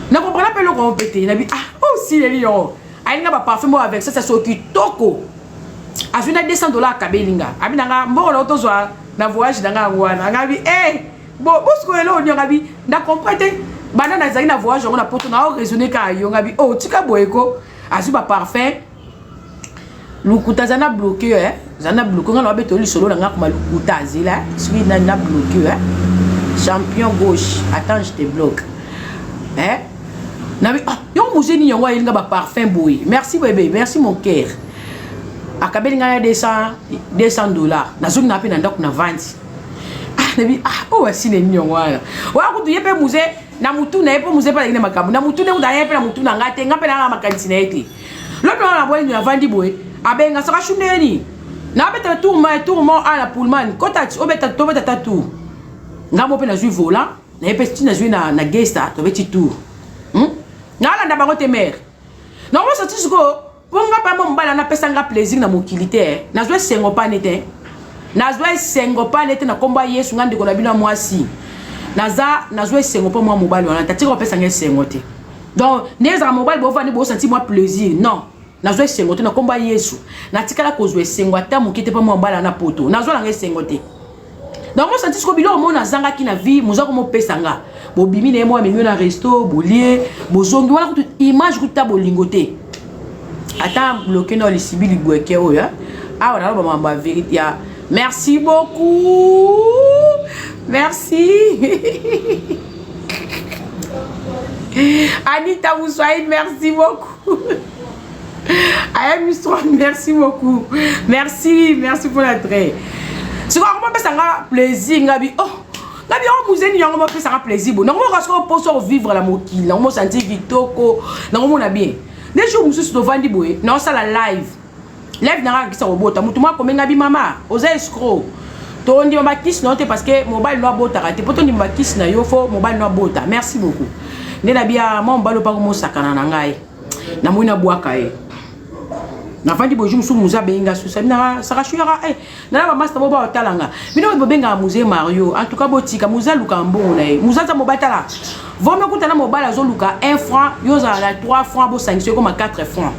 na comprendre mpe eloko yango mpe te. Nabi: "Ah, osileli yango." Ayeli nga baparfum moko avec ça, so kitoko. Azwi na 200 $, akabeli nga. Abi nanga: "Mbongo na tozwa na voyage na nga yango wana." Nga bi: "Eh bo, bosikoyo eloko niongo." Abi na comprendre te, banda nazalaki na voyage yango na poto, na oraisonne kaka yo. Nga bi: "Oh, tika boye ko." Azwi baparfum, lukuta aza na bloqué eh, aza na bloqué. Nga na babeta lisolo na nga koma lukuta, azela soki nani na bloqué eh. Champion gauche, attends, je te bloque eh. Nabi: "Ah, yo muze nini yango ayelinga baparfum boye?" Merci bébé, merci mon cœur. Akabeli ngai na 200 $. Nazongi na mpe na ndako, na vandi. Ah, nabi: "Ah, oyo asine nini yango wana?" Oya kutu ye mpe muze na mutu na ye, mpo muze mpe aleki na makambo na mutu nde kutu aye mpe na mutu na ngai te, nga mpe nanga makanisi na ye te. Lobi wana na bwani, navandi boye, abenga: "Saka shundeni, nabetela tour ma tour mo a na Pullman, kota obeta, tobeta ta tour." Nga mo mpe nazwi volant na ye mpe ti nazwi na gesta, tobeti tour, Nalanda bango te mare nakomosa ti sikoyo, mpo nga mpa mo mobali anapesa nga plaisir na mokili te. Nazwa esengo pane te, nazwa esengo pane te na nkombo ya Yesu. Nga ndeko na bino ya mwasi, naza nazwa esengo mpo mwa mobali wana tatika kopesa nga esengo te. Donc nde ezalaka mobali bovandi, bosanti mwa plaisir. Non, nazwa esengo te na nkombo ya Yesu. Natikala kozwa esengo ata moke te mpo mwa mobali wana poto. Nazwa nanga esengo te. Donc mosanti siko biloko mo nazangaki na vie, moza komopesa nga. Bobimi na ye mwa amemi na resto, bolie, bozongi wana, kutu image kutu ta bolingo te. Ata bloqué na lisibi libweke oyo awa, naloba makambo ya vérité ya. Merci beaucoup, merci Anita Moussaïd, merci beaucoup. Ayam merci beaucoup. Merci, merci pour l'attrait. Sikoyo akomopesa nga plaisir, nga bi: "Oh." Nga bi: "Oh, muzeni yango mopesanga plaisir bo." Nango moka sikoyo mposo kovivre na mokili, nango mosanti kitoko, nango mona bien. Nde jour mosusu tovandi boye, naosala live, live nanga akisa kobota motu moko akomenga bi: "Mama, oza escroc, tondima bakisi na yo te parce que mobali no abotaka te. Mpo tondima bakisi na yo, fo mobali no abota." Merci beaucoup. Nde na bia mwa mobali opako mosakana na ngai, namoni nabwaka ye. Navandi boye, jour mosusu muze abengi nga susu, abinaka: "Saka shuyaka eh, nana bamasta bo baotala nga bino bobengaka muze Mario. En tout cas, botika muze alukaka mbongo na ye. Muze aza mobali, tala vomi okuta na mobali azoluka 1 franc, yo ozala na 3 franc, bosangisa ekoma 4 franc.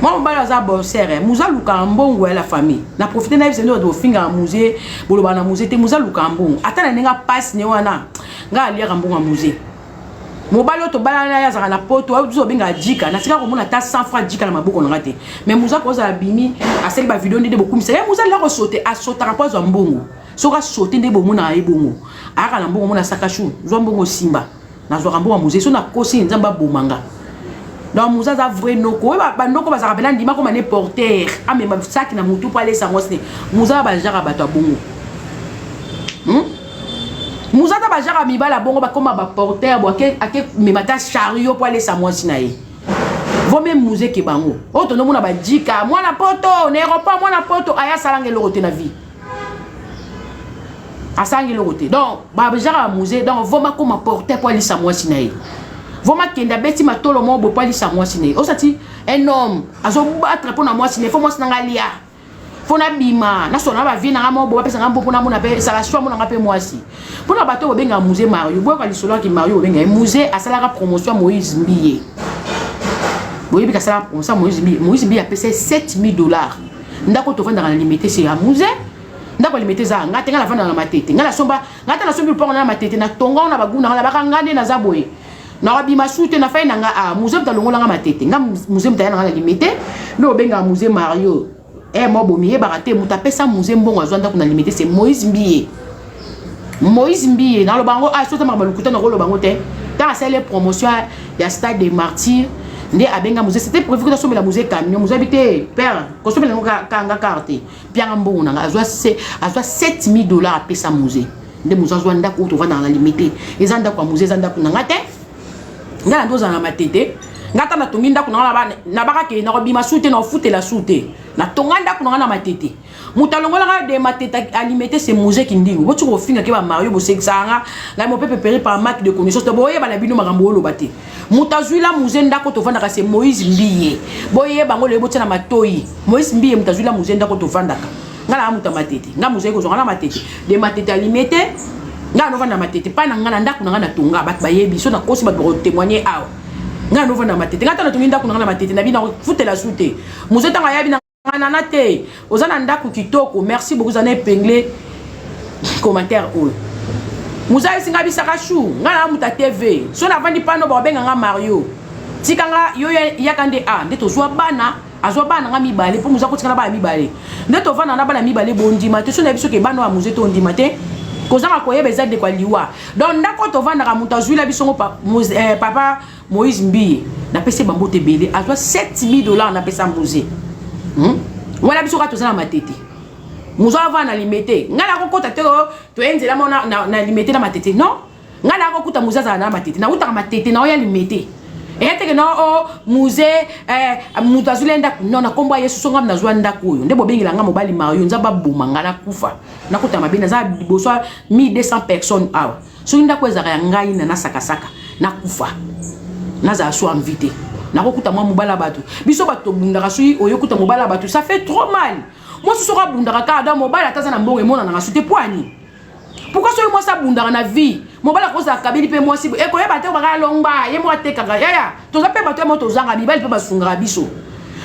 Mwa mobali aza bosseur, eh. Muze alukaka mbongo ya la famille. Na profite na yebisa nde bato bofingaka Muze, bolobaka na Muze te. Muze alukaka mbongo ata na ndenge apasi ne wana, ngai aliaka mbongo ya Muze. Mobali oyo tobalana na ye azalaka na poto, oyo biso obengaka jika, natika komona ata 100 francs jika na maboko na nga te. Mais Muze akozala bimi, asali bavideo nde nde bokumisa ye. Muze alinga kosote, asotaka mpo azwa mbongo. Soki asote nde bomonaka ye bongo, ayaka na mbongo. Mona sakashu, zwa mbongo osimba. Nazwaka mbongo ya Muze. So nakosi, Nzambe aboma nga. Donc Muze aza vrai noko. Oyo bandoko bazalaka mpena ndima koma ne porter, amema saki na motu mpo alesa mwasi ne. Muze aza bajaka bato ya bongo, Muze ata bajaka mibali ya bongo, bakoma baporter bo ake mema ta chariot mpo alesa mwasi na ye. Vaut même Muze ke bango oyo tondomona bajika mwana poto na aéroport. Mwana poto aya asalanga eloko te na vie, asangi eloko te. Donc bajaka ya Muze, donc vo bakoma porter mpo alisa mwasi na ye, vo makende abeti matolo moko boye mpo alisa mwasi na ye. Osati un homme azobattre mpo na mwasi na ye, fo mwasi nanga alia, mpo nabima nasola na bavie nanga moko boye, bapesanga mpo mpona mona mpe esala shwa monanga mpe mwasi. Mpona bato oyo bobengaka Muze Mario, boyoka lisolo yaki Mario. Bobenga ye Muze asalaka promotion ya Moïse Mbiye. Boyebi kasalaka promotion ya Moïse Mbiye. Moïse Mbiye apesa ye 7000 $. Ndako tovandaka na Limete, se ya Muze. Ndako ya Limete eza nga te, nga navandaka na Matete. Nga nasomba, nga ta nasombi lupango na Matete, na tonga na baguna nga nabaka. Nga nde naza boye, nakobima su te na fai na nga. A Muze moto alongolanga Matete, nga Muze moto aya na nga na Limete. Nde obengaka Muze Mario e mo bomi yebaka te. Moto apesa Muze mbongo azwa ndako na Limete, c'est Moïse Mbiye. Moïse Mbiye, naloba yango ah, soki makambo lokuta, nakoloba yango te. Ntango asali promotion ya Stade de Martyr, nde abenga Muze. C'était prévu que tasombela Muze camion. Muze abi te, père, kosombela yango kanga kar te, pianga mbongo na nga. Azwa 7000 $, apesa Muze. Nde Muze azwa ndako oyo tovandaka na Limete. Eza ndako ya Muze, eza ndako na nga te. Ngai na nde ozala na Matete. Ngai ata natongi ndako na nga, nabaka ke nakobima su te, naofutela su te. Natonga ndako na nga na Matete. Moto alongolaka de Matete à Limete, c'est Muze Kindingo. Boti kofinga ke bamario, bosekisaka nga. Ngai mopepe péri par manque de connaissance to boyeba na bino makambo oloba te. Moto azwila Muze ndako tovandaka, c'est Moïse Mbiye. Boyeba yango lelo, botia na matoi. Moïse Mbiye moto azwila Muze ndako tovandaka. Ngai na moto ya Matete, ngai Muze kozwanga na Matete, de Matete à Limete. Ngai novanda Matete mpa na ngai, na ndako na ngai natonga. Bato bayebi so nakosi, bato bakotémoigne awa. Ngai novanda Matete. Ngai ta natongi ndako na ngai na Matete, na bino futela su te. Muze ntango ayabi na nana te, oza na ndako kitoko, merci beaucoup. Oza na épingle commentaire oyo muza ayesinga bisaka shu. Ngai na muta TV, so navandi pano, bakobenga nga Mario. Tika nga yo yaka nde a nde tozwa bana. Azwa bana nga mibale mpo muza kotika na bana mibale. Nde tovanda na bana mibale. Bondima te so na biso ke bana oyo ya Muze, tondima te. Kozanga koyeba eza ndeko ya liwa. Donc ndako oyo tovandaka, moto azwila biso ngo papa Moïse Mbiye. Napesi bambote ebele. Azwa 7000 $, napesa Muze, Wana biso kaka toza na Matete, Muze avanda na Limete. Ngai nakokota te, toye nzela mo na Limete na Matete. Non, ngai nakokuta Muze azala na Matete, nautaka Matete na oya Limete. Eya teke no o Muze moto azwila ndako. Non, na nkombo ya Yesu, so ngai nazwa ndako oyo nde bobengela nga mobali Mario, Nzambe aboma nga, nakufa, nakuta mabe. Naza liboso ya 1200 personnes awa. Soki ndako ezalaka ya ngai na nasakasaka, nakufa, nazala so envie te. Nakokuta mwa mobali ya bato. Biso bato tobundaka, soki oyokuta mobali ya bato, ça fait trop mal. Mwasi soki abundaka kaka, donc mobali ata aza na mbongo, emonanaka su te. Poani pourquoi soki mwasi abundaka na vie, mobali akozala kabeli mpe mwasi ekoyeba te, baka alongba ye moko atekaka. Yaya, toza mpe bato ya mo, tozanga mibali mpe basungaka biso.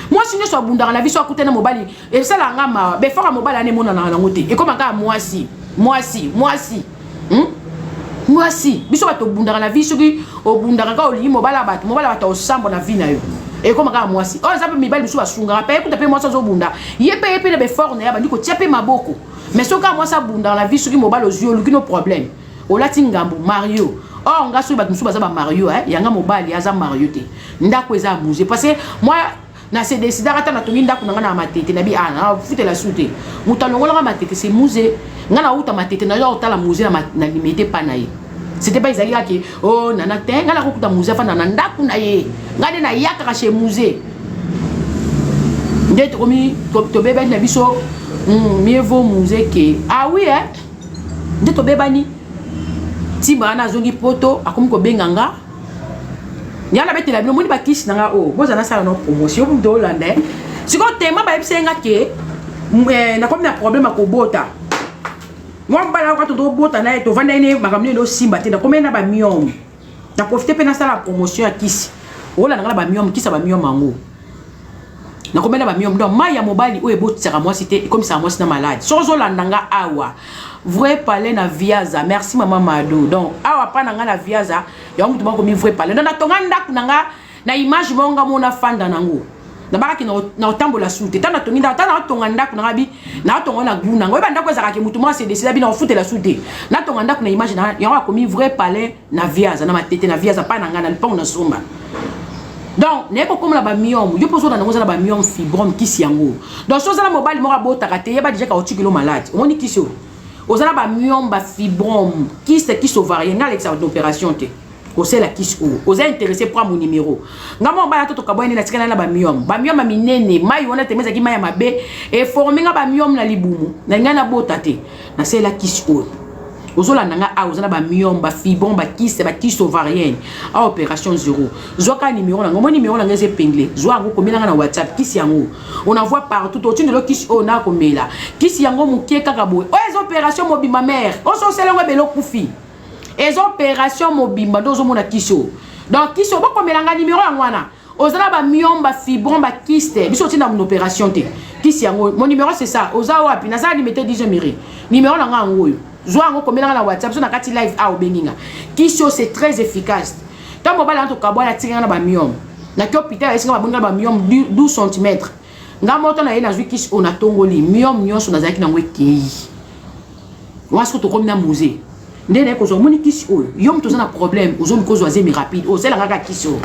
Mwasi nyonso abundaka na biso, akutana mobali, esalaka nga mawa. Befaka mobali wana emonanaka nango te, ekoma kaka mwasi, mwasi, mwasi, Mwasi, biso bato obundaka na vie, soki obundaka kaka, olingi mobali ya bato, mobali ya bato osambwa na vie na yo, ekoma kaka mwasi oyo. Eza mpe mibali mosusu basungaka mpe, ekuta mpe mwasi azobunda ye mpe, ye mpe na baeffort na ye, abandi kotia mpe maboko. Mais soki kaka mwasi abundaka na vie, soki mobali ozwi, oluki no problème, olati ngambu Mario. Or nga, soki bato mosusu baza bamario, yanga mobali aza Mario te. Ndako eza ya Muze, parce que moi na se décidaka ata natongi ndako na ngai na Matete, na bi ah, nafutela su te. Moto alongolanga Matete, c'est Muze. Ngai nauta Matete, nayo otala Muze na Limete pa na ye. C'était pas ezali kaka oh nana te. Ngai nakokuta Muze afanda na ndako na ye, ngai nde nayakaka chez Muze. Nde tokomi tobebani na biso, mieux vaut Muze ke ah oui, eh? Nde tobebani. Ntimba wana azongi poto, akomi kobenga nga. Ya nabetela bino, moni bakisi na nga oyo boza nasala no promotion moto olanda. Sikoyo tema bayebisa ye nga ke nakomi na problème ya kobota. Mwa mobali akoka tozobota na ye, tovanda ye ne makambo nini osimba te. Nakomi na bamyome, na profite mpe nasala promotion ya kisi. Olanda nga na bamyome, kisi ya bamyome yango. Nakomela bamyome. Donc mai ya mobali oyo ebotisaka mwasi te, ekomisaka mwasi na malade. Soki ozolanda nga awa, vrai palais na Viaza. Merci, mama Mado. Donc awa pa na nga na Viaza, yango motu bakomi vrai palais. Donc natonga ndako na nga na image moko, nga mona fanda nango, nabakaki na kotambola su te. Ntango natongi ndako, ntango naotonga ndako nanga, bi naotonga na gu nanga, oyeba ndako ezalaka motu moko ase décide, bi na kofutela su te, natonga ndako na image na yango. Akomi vrai palais na Viaza, na Matete, na Viaza, pa na ngai na lupango na somba. Donc naye kokomela bamyome. Yo mpo ozolanda yango, oza na bamyome, fibrome, kisi yango. Donc so oza na mobali moko abotaka te, yeba déjà ka otikilo malade. Omoni kisi oyo, oza na bamyome, bafibrome, kyste, kyste ovarien, ngai alekisaka na opération te. Kosala kisi oyo, oza intéressé, prends mon numéro. Nga moko bana to tokabwani nde natikala na bamyome, bamyome ya minene. Mai wana teme ezalaki mai ya mabe, eforme nga bamyome na libumu na ngai, nabota te. Nasalela kisi oyo. Ozolanda nga awa, oza na bamyome, bafibrome, bakyste, bakyste ovarienne, a opération zéro. Zwaka numéro nango, mo numéro nango eza épinglé. Zwa yango, komelanga na WhatsApp. Kisi yango, on envoie partout. Totindelo kisi oyo na komela kisi yango mokie kaka boye. Oyo eza opération mobimba, mare ososela yango ebele, okufi. Eza opération mobimba nde ozomona kisi oyo. Donc kisi oyo, bokomelanga numéro yango wana. Oza na bamyome, bafibrome, bakyste, biso otinda na opération te. Kisi yango, mon numéro c'est ça. Oza wapi? Naza Limete, 10 miri. Numéro na nga yango oyo, zwa yango, komelanga na WhatsApp. So na kati live a obengi nga. Kisi oyo, c'est très efficace. Ntango mobali wana tokabwana, atikanga na bamyome, naki hôpital, ayesinga babongi na bamyome 12 cm. Nga moto na ye nazwi kisi oyo, natongoli myome nyonso nazalaki nango, ekei. Wana soki tokomi na musée nde naye kozwa. Omoni kisi oyo, yo moto oza na problème, ozoluka ozwa zemi rapide, osalanga kaka kisi oyo.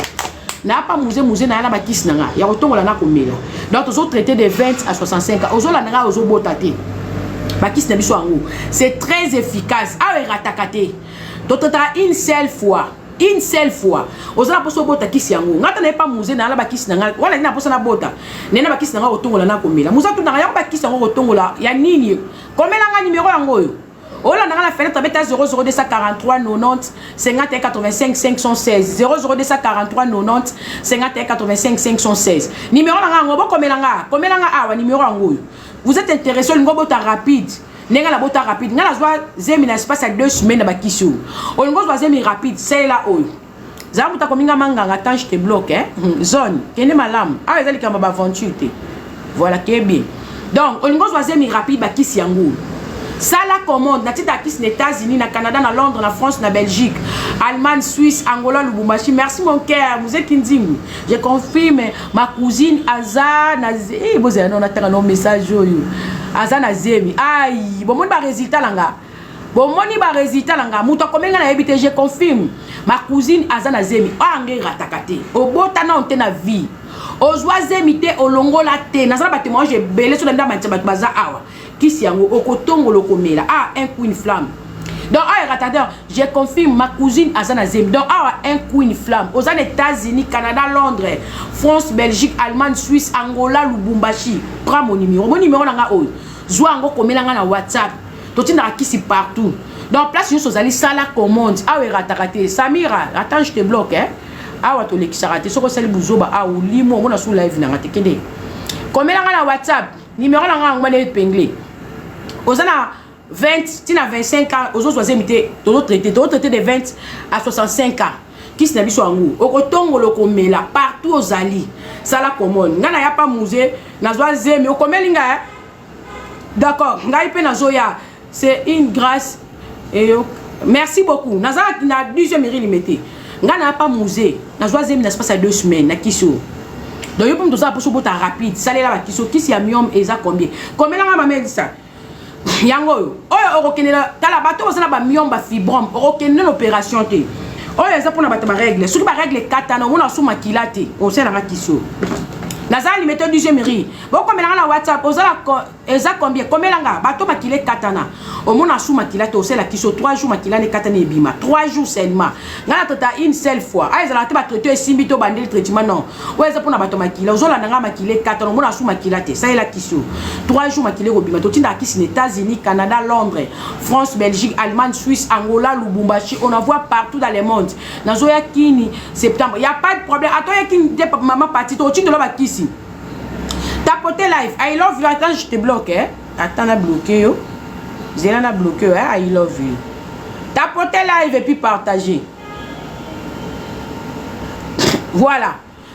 Naya pa musée, musée naya na bakisi na nga ya kotongola na komela. Donc tozotraite de 20 à 65 ans. Ozolanda nga, ozobota te, bakisi na biso yango, c'est très efficace. Awa erataka te, totraitaka une seule fois, une seule fois. Oza na mposa obota, kisi yango. Nga ta naye pa musée, naya na bakisi na nga wana. Nini na mposa nabota, naye na bakisi na nga kotongola na komela. Musa tunaka yango, bakisi yango kotongola ya nini? Komelanga numéro yango oyo. Olandanga na fenêtre, beta 00243 90 51 85 516, 00243 90 51 85 516. Numéro nanga yango, bokomelanga, komelanga awa numéro yango oyo. Vous êtes intéressé, olingo bota rapide ndenge na bota rapide, ngai nazwa zemi na espace ya 2 semaines na bakisi oyo. Olingo ozwa zemi rapide, salela oyo. Zala moto akominga manganga. Tant je te bloque, hein? Zone kende malamu. Awa eza likambo baaventure te. Voilà, ke bien. Donc olingo ozwa zemi rapide, bakisi yango oyo. Sala commande. Natindaka kisi na États-Unis, na Canada, na Londres, na France, na Belgique, Allemagne, Suisse, Angola, Lubumbashi. Merci mon cœur, Muzeki Ndingu. Je confirme, ma cousine aza na eh, bozala no natanga no message oyo. Aza na zemi. Ai, bomoni ba résultat na nga, bomoni ba résultat na nga. Moto akomi nga nayebi te. Je confirme, ma cousine aza na zemi. Oyo anga erataka te. Obota nano te na vie, ozwa zemi te, olongola te. Naza na batémoignage ebele. So na nda bato baza awa. Kisi yango, okotongola, okomela. Ah, un coup une flamme. Donc awa erata. Je confirme, ma cousine aza na zemi. Donc awa, un coup une flamme. Oza na États-Unis, Canada, Londres, France, Belgique, Allemagne, Suisse, Angola, Lubumbashi, prends mon numéro. Mon numéro na nga oyo, zwa yango, komela nga na WhatsApp. Totindaka kisi partout. Donc place nyonso ozali, sala commande. Awa erataka te. Samira, attends, je te bloque, hein? Awa tolekisaka te. Soki osali buzoba awa, olimo omona su live nanga te. Kende komela nga na WhatsApp. Numéro na nga yango wana épinglé. Oza na 20 ntina 25 ans, ozozwa zemi te, tozotraite, tozotraite de 20 à 65 ans. Kisi na biso yango, okotongola, okomela. Partout ozali, sala commande. Ngai naya pa musée, nazwa zemi. Okomeli ngai, d'accord? Ngai mpe nazoya. C'est une grâce et merci beaucoup. Naza na 10e mairie Limete. Ngai naya pa musée, nazwa zemi na espace ya 2 semaines na kisi oyo. Donc yo mpo moto oza mposo obota rapide, salela bakisi oyo. Kisi ya myome eza combien? Komelanga, mama Elisa. Yango oyo, oyo okokendela. Tala, bato baza na bamyome, bafibrome, okokende na opération te. Oyo eza mpona bato barègle. Soki barègle ekatana, omona su makila te, osalanga kisi oyo. Naza Limete, 10e mairie. Bokomelanga na WhatsApp. Ozala eza combien? Komelanga. Bato makila ekatana, omona su makila te, osala kisi 3 jours, makila ekatana ebima 3 jours seulement. Ngai na traita une seule fois. Aya, ezalaka te batraite esimbi to bandeli traitement, non. Oyo eza mpona bato makila. Ozolanda ngai, makila ekatana, omona su makila te, salela kisi oyo, 3 jours makila ekobima. Totindaka kisi na États-Unis, Canada, Londres, France, Belgique, Allemagne, Suisse, Angola, Lubumbashi. On envoie partout dans le monde. Nazoya kini septembre, y a pas de problème. Atoya kini te, mama pati, totindela bakisi. Tapoter live. I love you. Attends, je te bloque, hein? Attends, na bloqué yo. Zela, na bloqué yo, hein? I love you. Tapoter live et puis partager. Voilà.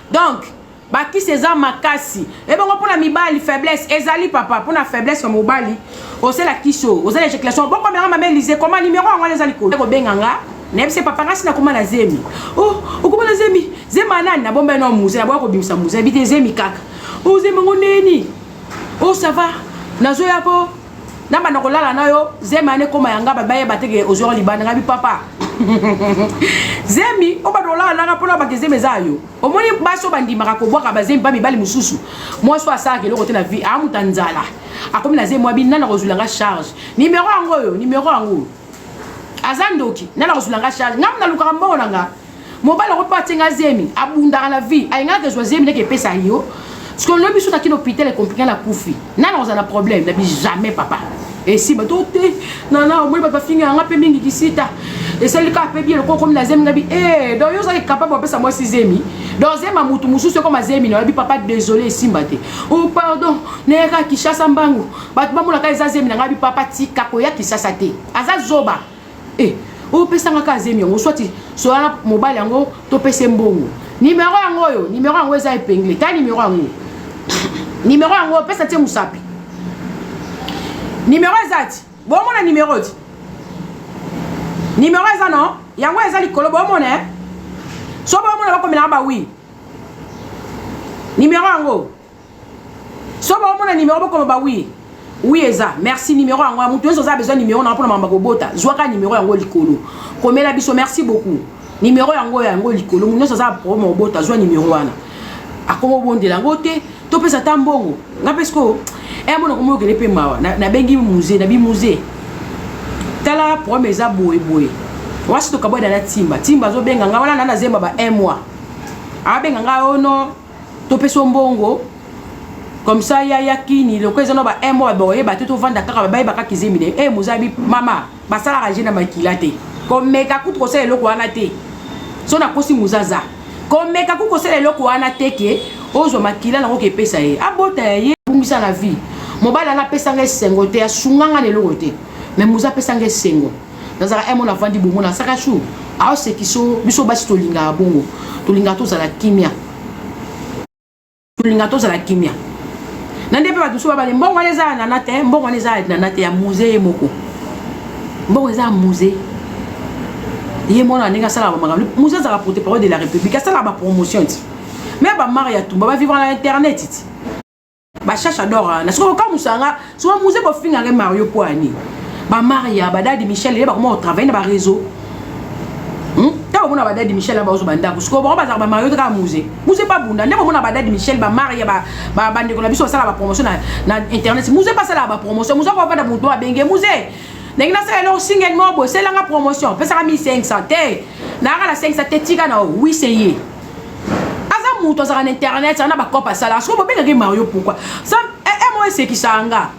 Donc Bakisi eza makasi. Ebongo pona mibali faiblesse ezali papa pona faiblesse ya mobali osala kisi oyo ozala ejaculation bokomela nga mama Elise koma numero yango wana eza likolo kobenga nga nayebisi papa nga si nakoma na zemi oh okoma na zemi zema nani nabomba no muze naboya kobimisa muze nayebi te zemi kaka oh zemi yango ndeni oh ça va nazoya po nabanda kolala na yo zemi wana ekoma ya nga bayeba te ke ozwaka libanda nga bi papa zemi obanda kolala nanga mpona bake zemi eza yo. Omoni basi oyo bandimaka kobwaka bazemi ba mibali mosusu, mwasi oyo asalaka eloko te na vie, amuta nzala, akomi na zemi wabi nani akozwila nga charge? Numero yango oyo, numero yango oyo. Aza ndoki, nani akozwila nga charge? Nga nalukaka mbongo na nga. Mobali yango mpo atie nga zemi, abundaka na vie, alingaka kozwa zemi ndeke epesa yo. Parce que lobi soki akei na hôpital ecomplike na kufi. Nani akozala na problème? Na bi jamais papa. Esi bato te nana omoni bato bafinga yanga mpe mingi kisita esali kaka mpe bien lokola okomi na zemi ngabi eh donc yo ozali capable opesa mwasi zemi donc zema mutu mosusu ekoma zemi na oyebi papa désolé esimba te oh pardon nayaka Kinshasa mbangu bato bamonaka eza zemi na ngai bi papa tika koya Kinshasa te aza zoba Eh, opesa nga kaka zemi yango soit sola mobali yango topesa mbongo. Numero yango oyo, numero yango eza epingle. Ta numero yango. Numero yango opesa tie musapi. Numero eza ti. Bomona numero ti. Numero eza non? Yango eza likolo bomona eh? So bomona bakomelaka ba oui. Numero yango. So bomona numero bokoma ba oui. Oui eza. Merci numero yango. Mutu nyonso oza besoin numero na mpona makambo kobota. Zwaka numero yango likolo. Komela biso merci beaucoup. Numero yango yango likolo. Mutu nyonso aza problème obota zwa numero wana. Akoma obondela yango te. Topesa ata mbongo. Nga mpe sikoyo eh mona komo okende mpe mawa. Nabengi musée, nabi musée. Tala problème eza boye boye. Wasi tokabwada na Timba. Timba azobenga nga wana na zemba ba un mois. Abenga nga oh non. Topesa mbongo comme ça ya ya kini loko eza no ba un mois bakoyeba te tovanda kaka bayeba kaka ezemi ne e mozabi mama basalaka je na makila te komeka kutu kosala eloko wana te so nakosi mozaza komeka kutu kosala eloko wana te ke ozwa makila nango kepesa ye abota ya ye bungisa na vie mobali wana apesanga esengo te asunganga na eloko te mais moza apesanga esengo nazalaka emo navandi bongo nasaka chou aosekiso biso basi tolingaka bongo tolingaka tozala kimia tolinga tozala kimia na nde mpe bato mosusu babale mbongo wana eza ya nana te mbongo wana eza ya nana te ya musée ye moko mbongo eza ya musée ye mwana ndenge asalaka bamakambo musée azalaka porte parole de la république asalaka bapromotion ti me bamare ya tumba bavivre na internet ti Ba chacha d'or wana soki okamwisa nga soki muze bofinga nga Mario po ani ba Maria ba Dadi Michel ye bakoma kotravaille na ba réseau ntango omona ba Dadi Michel baozo bandako sikoyo bango bazalaka ba Mario te kaka muze muze babunda nde bomona ba Dadi Michel ba Maria bandeko na biso basala ba promotion na internet muze basalaka ba promotion muze akovanda moto abenge muze ndenge nasala eloko single moko boye selanga promotion pesaka 1500 te nayaka na 500 te tika na wi se ye aza mutu azalaka na internet aza na bacope asalaka sikoyo bobengaki mario pourquoi sa emo esekisaka nga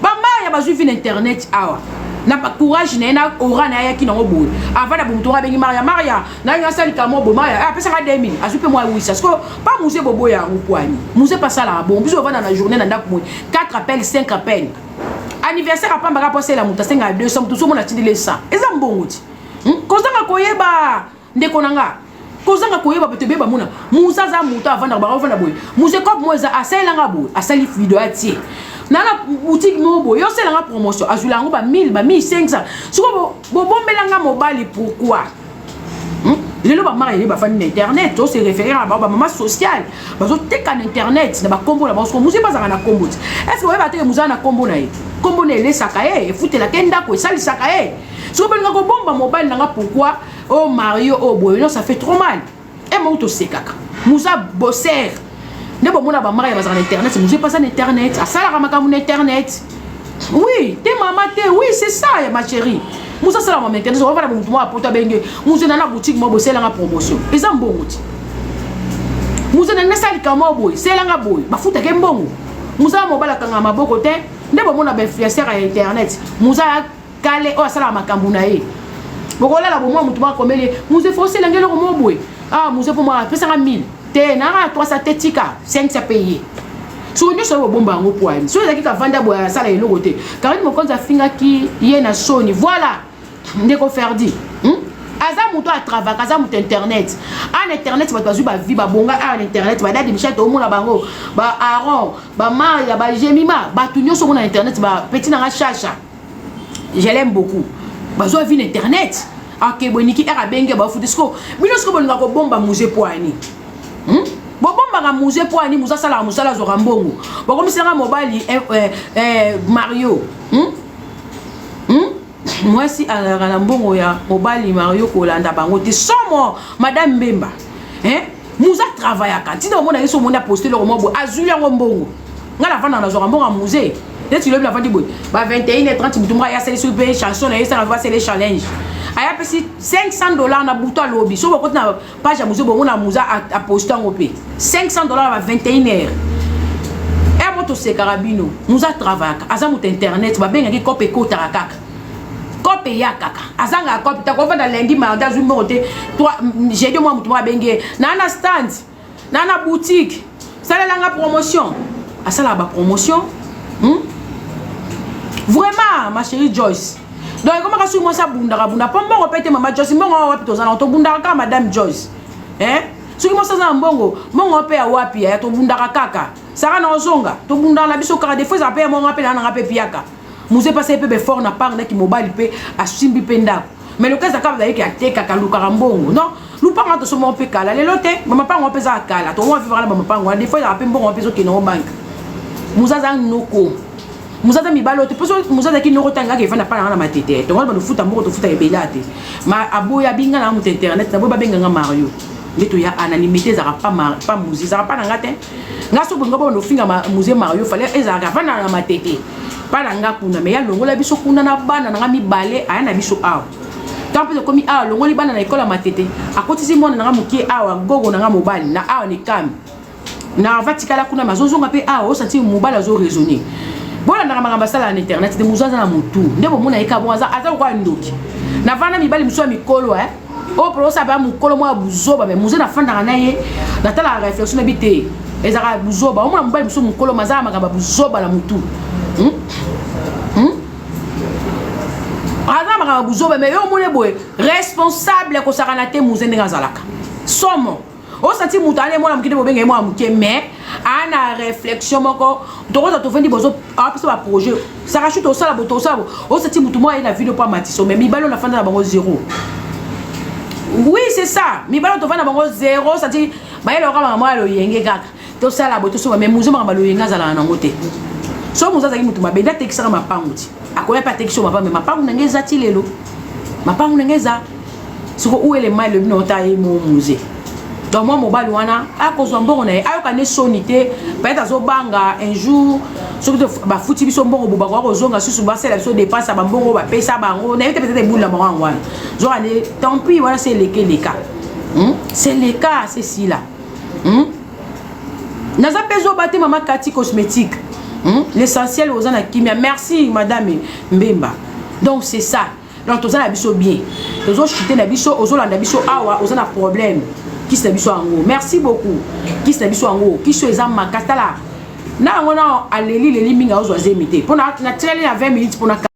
bamaya bazwi vi na internet awa na courage na ye na ora na ye ayaki nango boye avanda bo moto abengi maria maria nayo asalika mo boye maria apesaka 2000 azwi mpe mwa wisa sikoyo pa muse boboya yango pwani muse mpe asalaka bongo biso ovanda na journée na ndako boye 4 appel 5 appel anniversaire apambaka mpo asela moto asengaka 200 moto somona atindeli 100 eza mbongo ti kozanga koyeba ndeko na nga kozanga koyeba bato ebele bamona musa aza moto avandaka bakovanda boye musa cope mo eza asalelanga boye asali video atie na na boutique moko boye yosalelanga promotion azwila yango ba 1000 ba 1500 sikoyo bobombelanga mobali pourquoi Lelo bamara ye bafandi na internet to se référer na bango bamama sociale bazoteka na internet na bakombo na bango soko muze bazalaka na kombo ti est ce que oyeba teke muze na kombo na ye kombo na elesaka ye efutelaka ye ndako esalisaka ye soko balinga kobomba mobali na nga pourquoi oh mario oh boye non ça fait trop mal e moko tosekaka muza bosser nde bomona bamara ya bazalaka na internet muze mpasa na internet asalaka makambo na internet oui te mama te oui c'est ça ma chérie musa asalaka mama internet ovanda motu moko apoto abenge muze na na boutique moko boye selanga promotion eza mbongo ti muze na nasala moko boye selanga boye bafutaka mbongo muza mobali akangaka maboko te nde bomona bainfluenceur ya internet muza kale oyo asalaka makambo na ye bokolala bomwa motu moko akomeli ye muze fo oselanga eloko moko boye ah muze mpo mwa apesanga 1000 te nanga 300 te tika 500 mpe ye soki nyonso oyo bobomba yango poani soki ezalaki kavanda boye asala eloko te Karine Mokonzi afingaki ye na soni voilà ndeko Ferdi? Aza moto atravaka, aza moto internet. Ana internet, bato bazwi bavi, babonga awa na internet. Badadi Michel, toomona bango, ba Aaron, Bamaria, Bajemima, bato nyonso omona na internet, bapeti nanga Chacha, je l'aime beaucoup, bazwa vi na internet. Akebweniki ere abenge bafuti. Siko bino, siko bolinga kobomba Mzee po ani, Bobombaka Mzee po ani? Mzee asalaka mosala, azwaka mbongo. Bokomiselanga mobali Mario, Mwasi azalaka na mbongo ya mobali. Mario, kolanda bango te. Somo, madame Mbemba, eh? Mzee atravaillaka. Ntina omona ye so, omoni aposte eloko mwa boye, azwi yango mbongo. Ngai navandaka, nazwaka mbongo ya Mzee. Neti lobi navandi boye ba 21 30, mutu moko aya asali soki mpe chanson na ye, esala basele challenge, aya apesi 500 $ na butu. Alobi soki bokoti na page ya Mzee, bomona Mzee aposte yango mpe 500 $ na ba 21 heure. E mo tosekaka bino. Mzee atravayaka, aza moto internet. Babengaki kope, ekotaka kaka, kope eya kaka, azangaka kope ta. Kovanda lundi, mardi, azwi mbongo te. Jeudi, mwa motu moko abengi ye naa na stand, naa na boutique, salelanga promotion. Asalaka bapromotion, Vraiment, ma chérie Joyce, donc ekomaka soki mwasi abundaka bunda mpo mbongo mpe te. Mama Joyce, mbongo wapi toza nango? Tobundaka kaka, madame Joyce, eh? Soki mwasi aza na mbongo, mbongo mpe ya wapi ya? Tobundaka kaka. Sara na ozonga, tobundaka na biso kaka. Des fois ezala mpe ya monga mpe na nanga mpe piaka. Mzee mpasi ye mpe befort na part ndaki mobali mpe asimbi mpe ndako, mais loka ezaka bazalaki atekaka, alukaka mbongo. Non, lupango wana tosomoko mpe kala, lelo te. Bamapango mpe ezaka kala, tokomona vivre na bamapango wana. Des fois ezalaka mpe mbongo mpe ezokende ngo banque. Mzee aza noko, Mzee aza mibali oyo te. Mpo Mzee azalaki noko, tangaka evanda mpa nanga na Matete. Tongo bando futa mbongo, tofuta ebele te. Ma aboya binga na moto internet, naboyi babenganga Mario. Nde toya ana limité, ezalaka pa Mzee, ezalaka mpa na nga te. Nga so bolinga bobanda ofinga Mzee Mario, fale ezalaka vanda na Matete mpa na nga kuna. Me ya longola biso kuna na bana na nga mibale, aya na biso awa. Ntango mpe tokomi awa, longoli bana na ekole ya Matete, akotisi mwana na nga mokie awa, gogo na nga mobali na awa nekami na ava tikala kuna. Me azozonga mpe awa, osanti mobali azoraisonner. Bolandaka makambo asalaka na internet te. Mozu aza na motu nde bomona ye ka bongo, aza lokola ndoki. Navanda mibali mosusu ya mikolo, e oyo mpo osala baya mokolo moko ya buzoba. Me Mzee, nafandaka na ye, natalaka réflexion na bi te, ezalaka buzoba. Omona mobali mosusu mokolo, ma azala makambo ya buzoba na motu, Aza makambo ya buzoba. Me yo omoni boye responsable, kosakana te. Mzee ndenge azalaka somo, osanti moto ana mwana moke te, bobenga ye mwana moke, mais ana réflexion moko. Tokoza tovandi, bozo apesa baprojet sakachu, tosala bo, tosala bo. Osati motu moko aye na video mpo amatiso. Mais mibali oyo nafanda na bango, zéro. Oui, c'est ça, mibali oyo tovanda bango, zéro. Osati bayelaka makambo ya loyenge kaka, tosala bo, tosala. Mais Mzee, makambo ya loyenge azalaka nango te. So Mzee azalaki motu mabe nde atekisaka mapangu ti akoya mpe atekisi yo mapangu. Mais mapangu na ngai eza ti lelo, mapangu na ngai eza siko uelema. Elobi na ota ye mo Mzee. Donc mwa mobali wana akozwa mbongo na ye, ayoka nde soni te. Peut-être azobanga un jour soki bafuti biso mbongo bo, bakoka kozonga susu, basala biso dépense ya bambongo bapesa bango. Nayebi te, peut-être ebulila bango yango wana. Zoka nde tant pis, wana se eleka eleka, C'est leka, c'est sila, Naza mpe zoba te. Mama Kati Cosmétique, L'essentiel oza na kimia. Merci, madame Mbemba. Donc c'est ça. Donc toza na biso bien, tozochute na biso. Ozolanda biso awa, oza na problème, kisi na biso yango. Merci beaucoup. Kisi na biso yango, kisi oyo eza makasi. Tala na yango na aleli leli mingi, azozwa zemi te mpo natikali na 20 minutes mpona.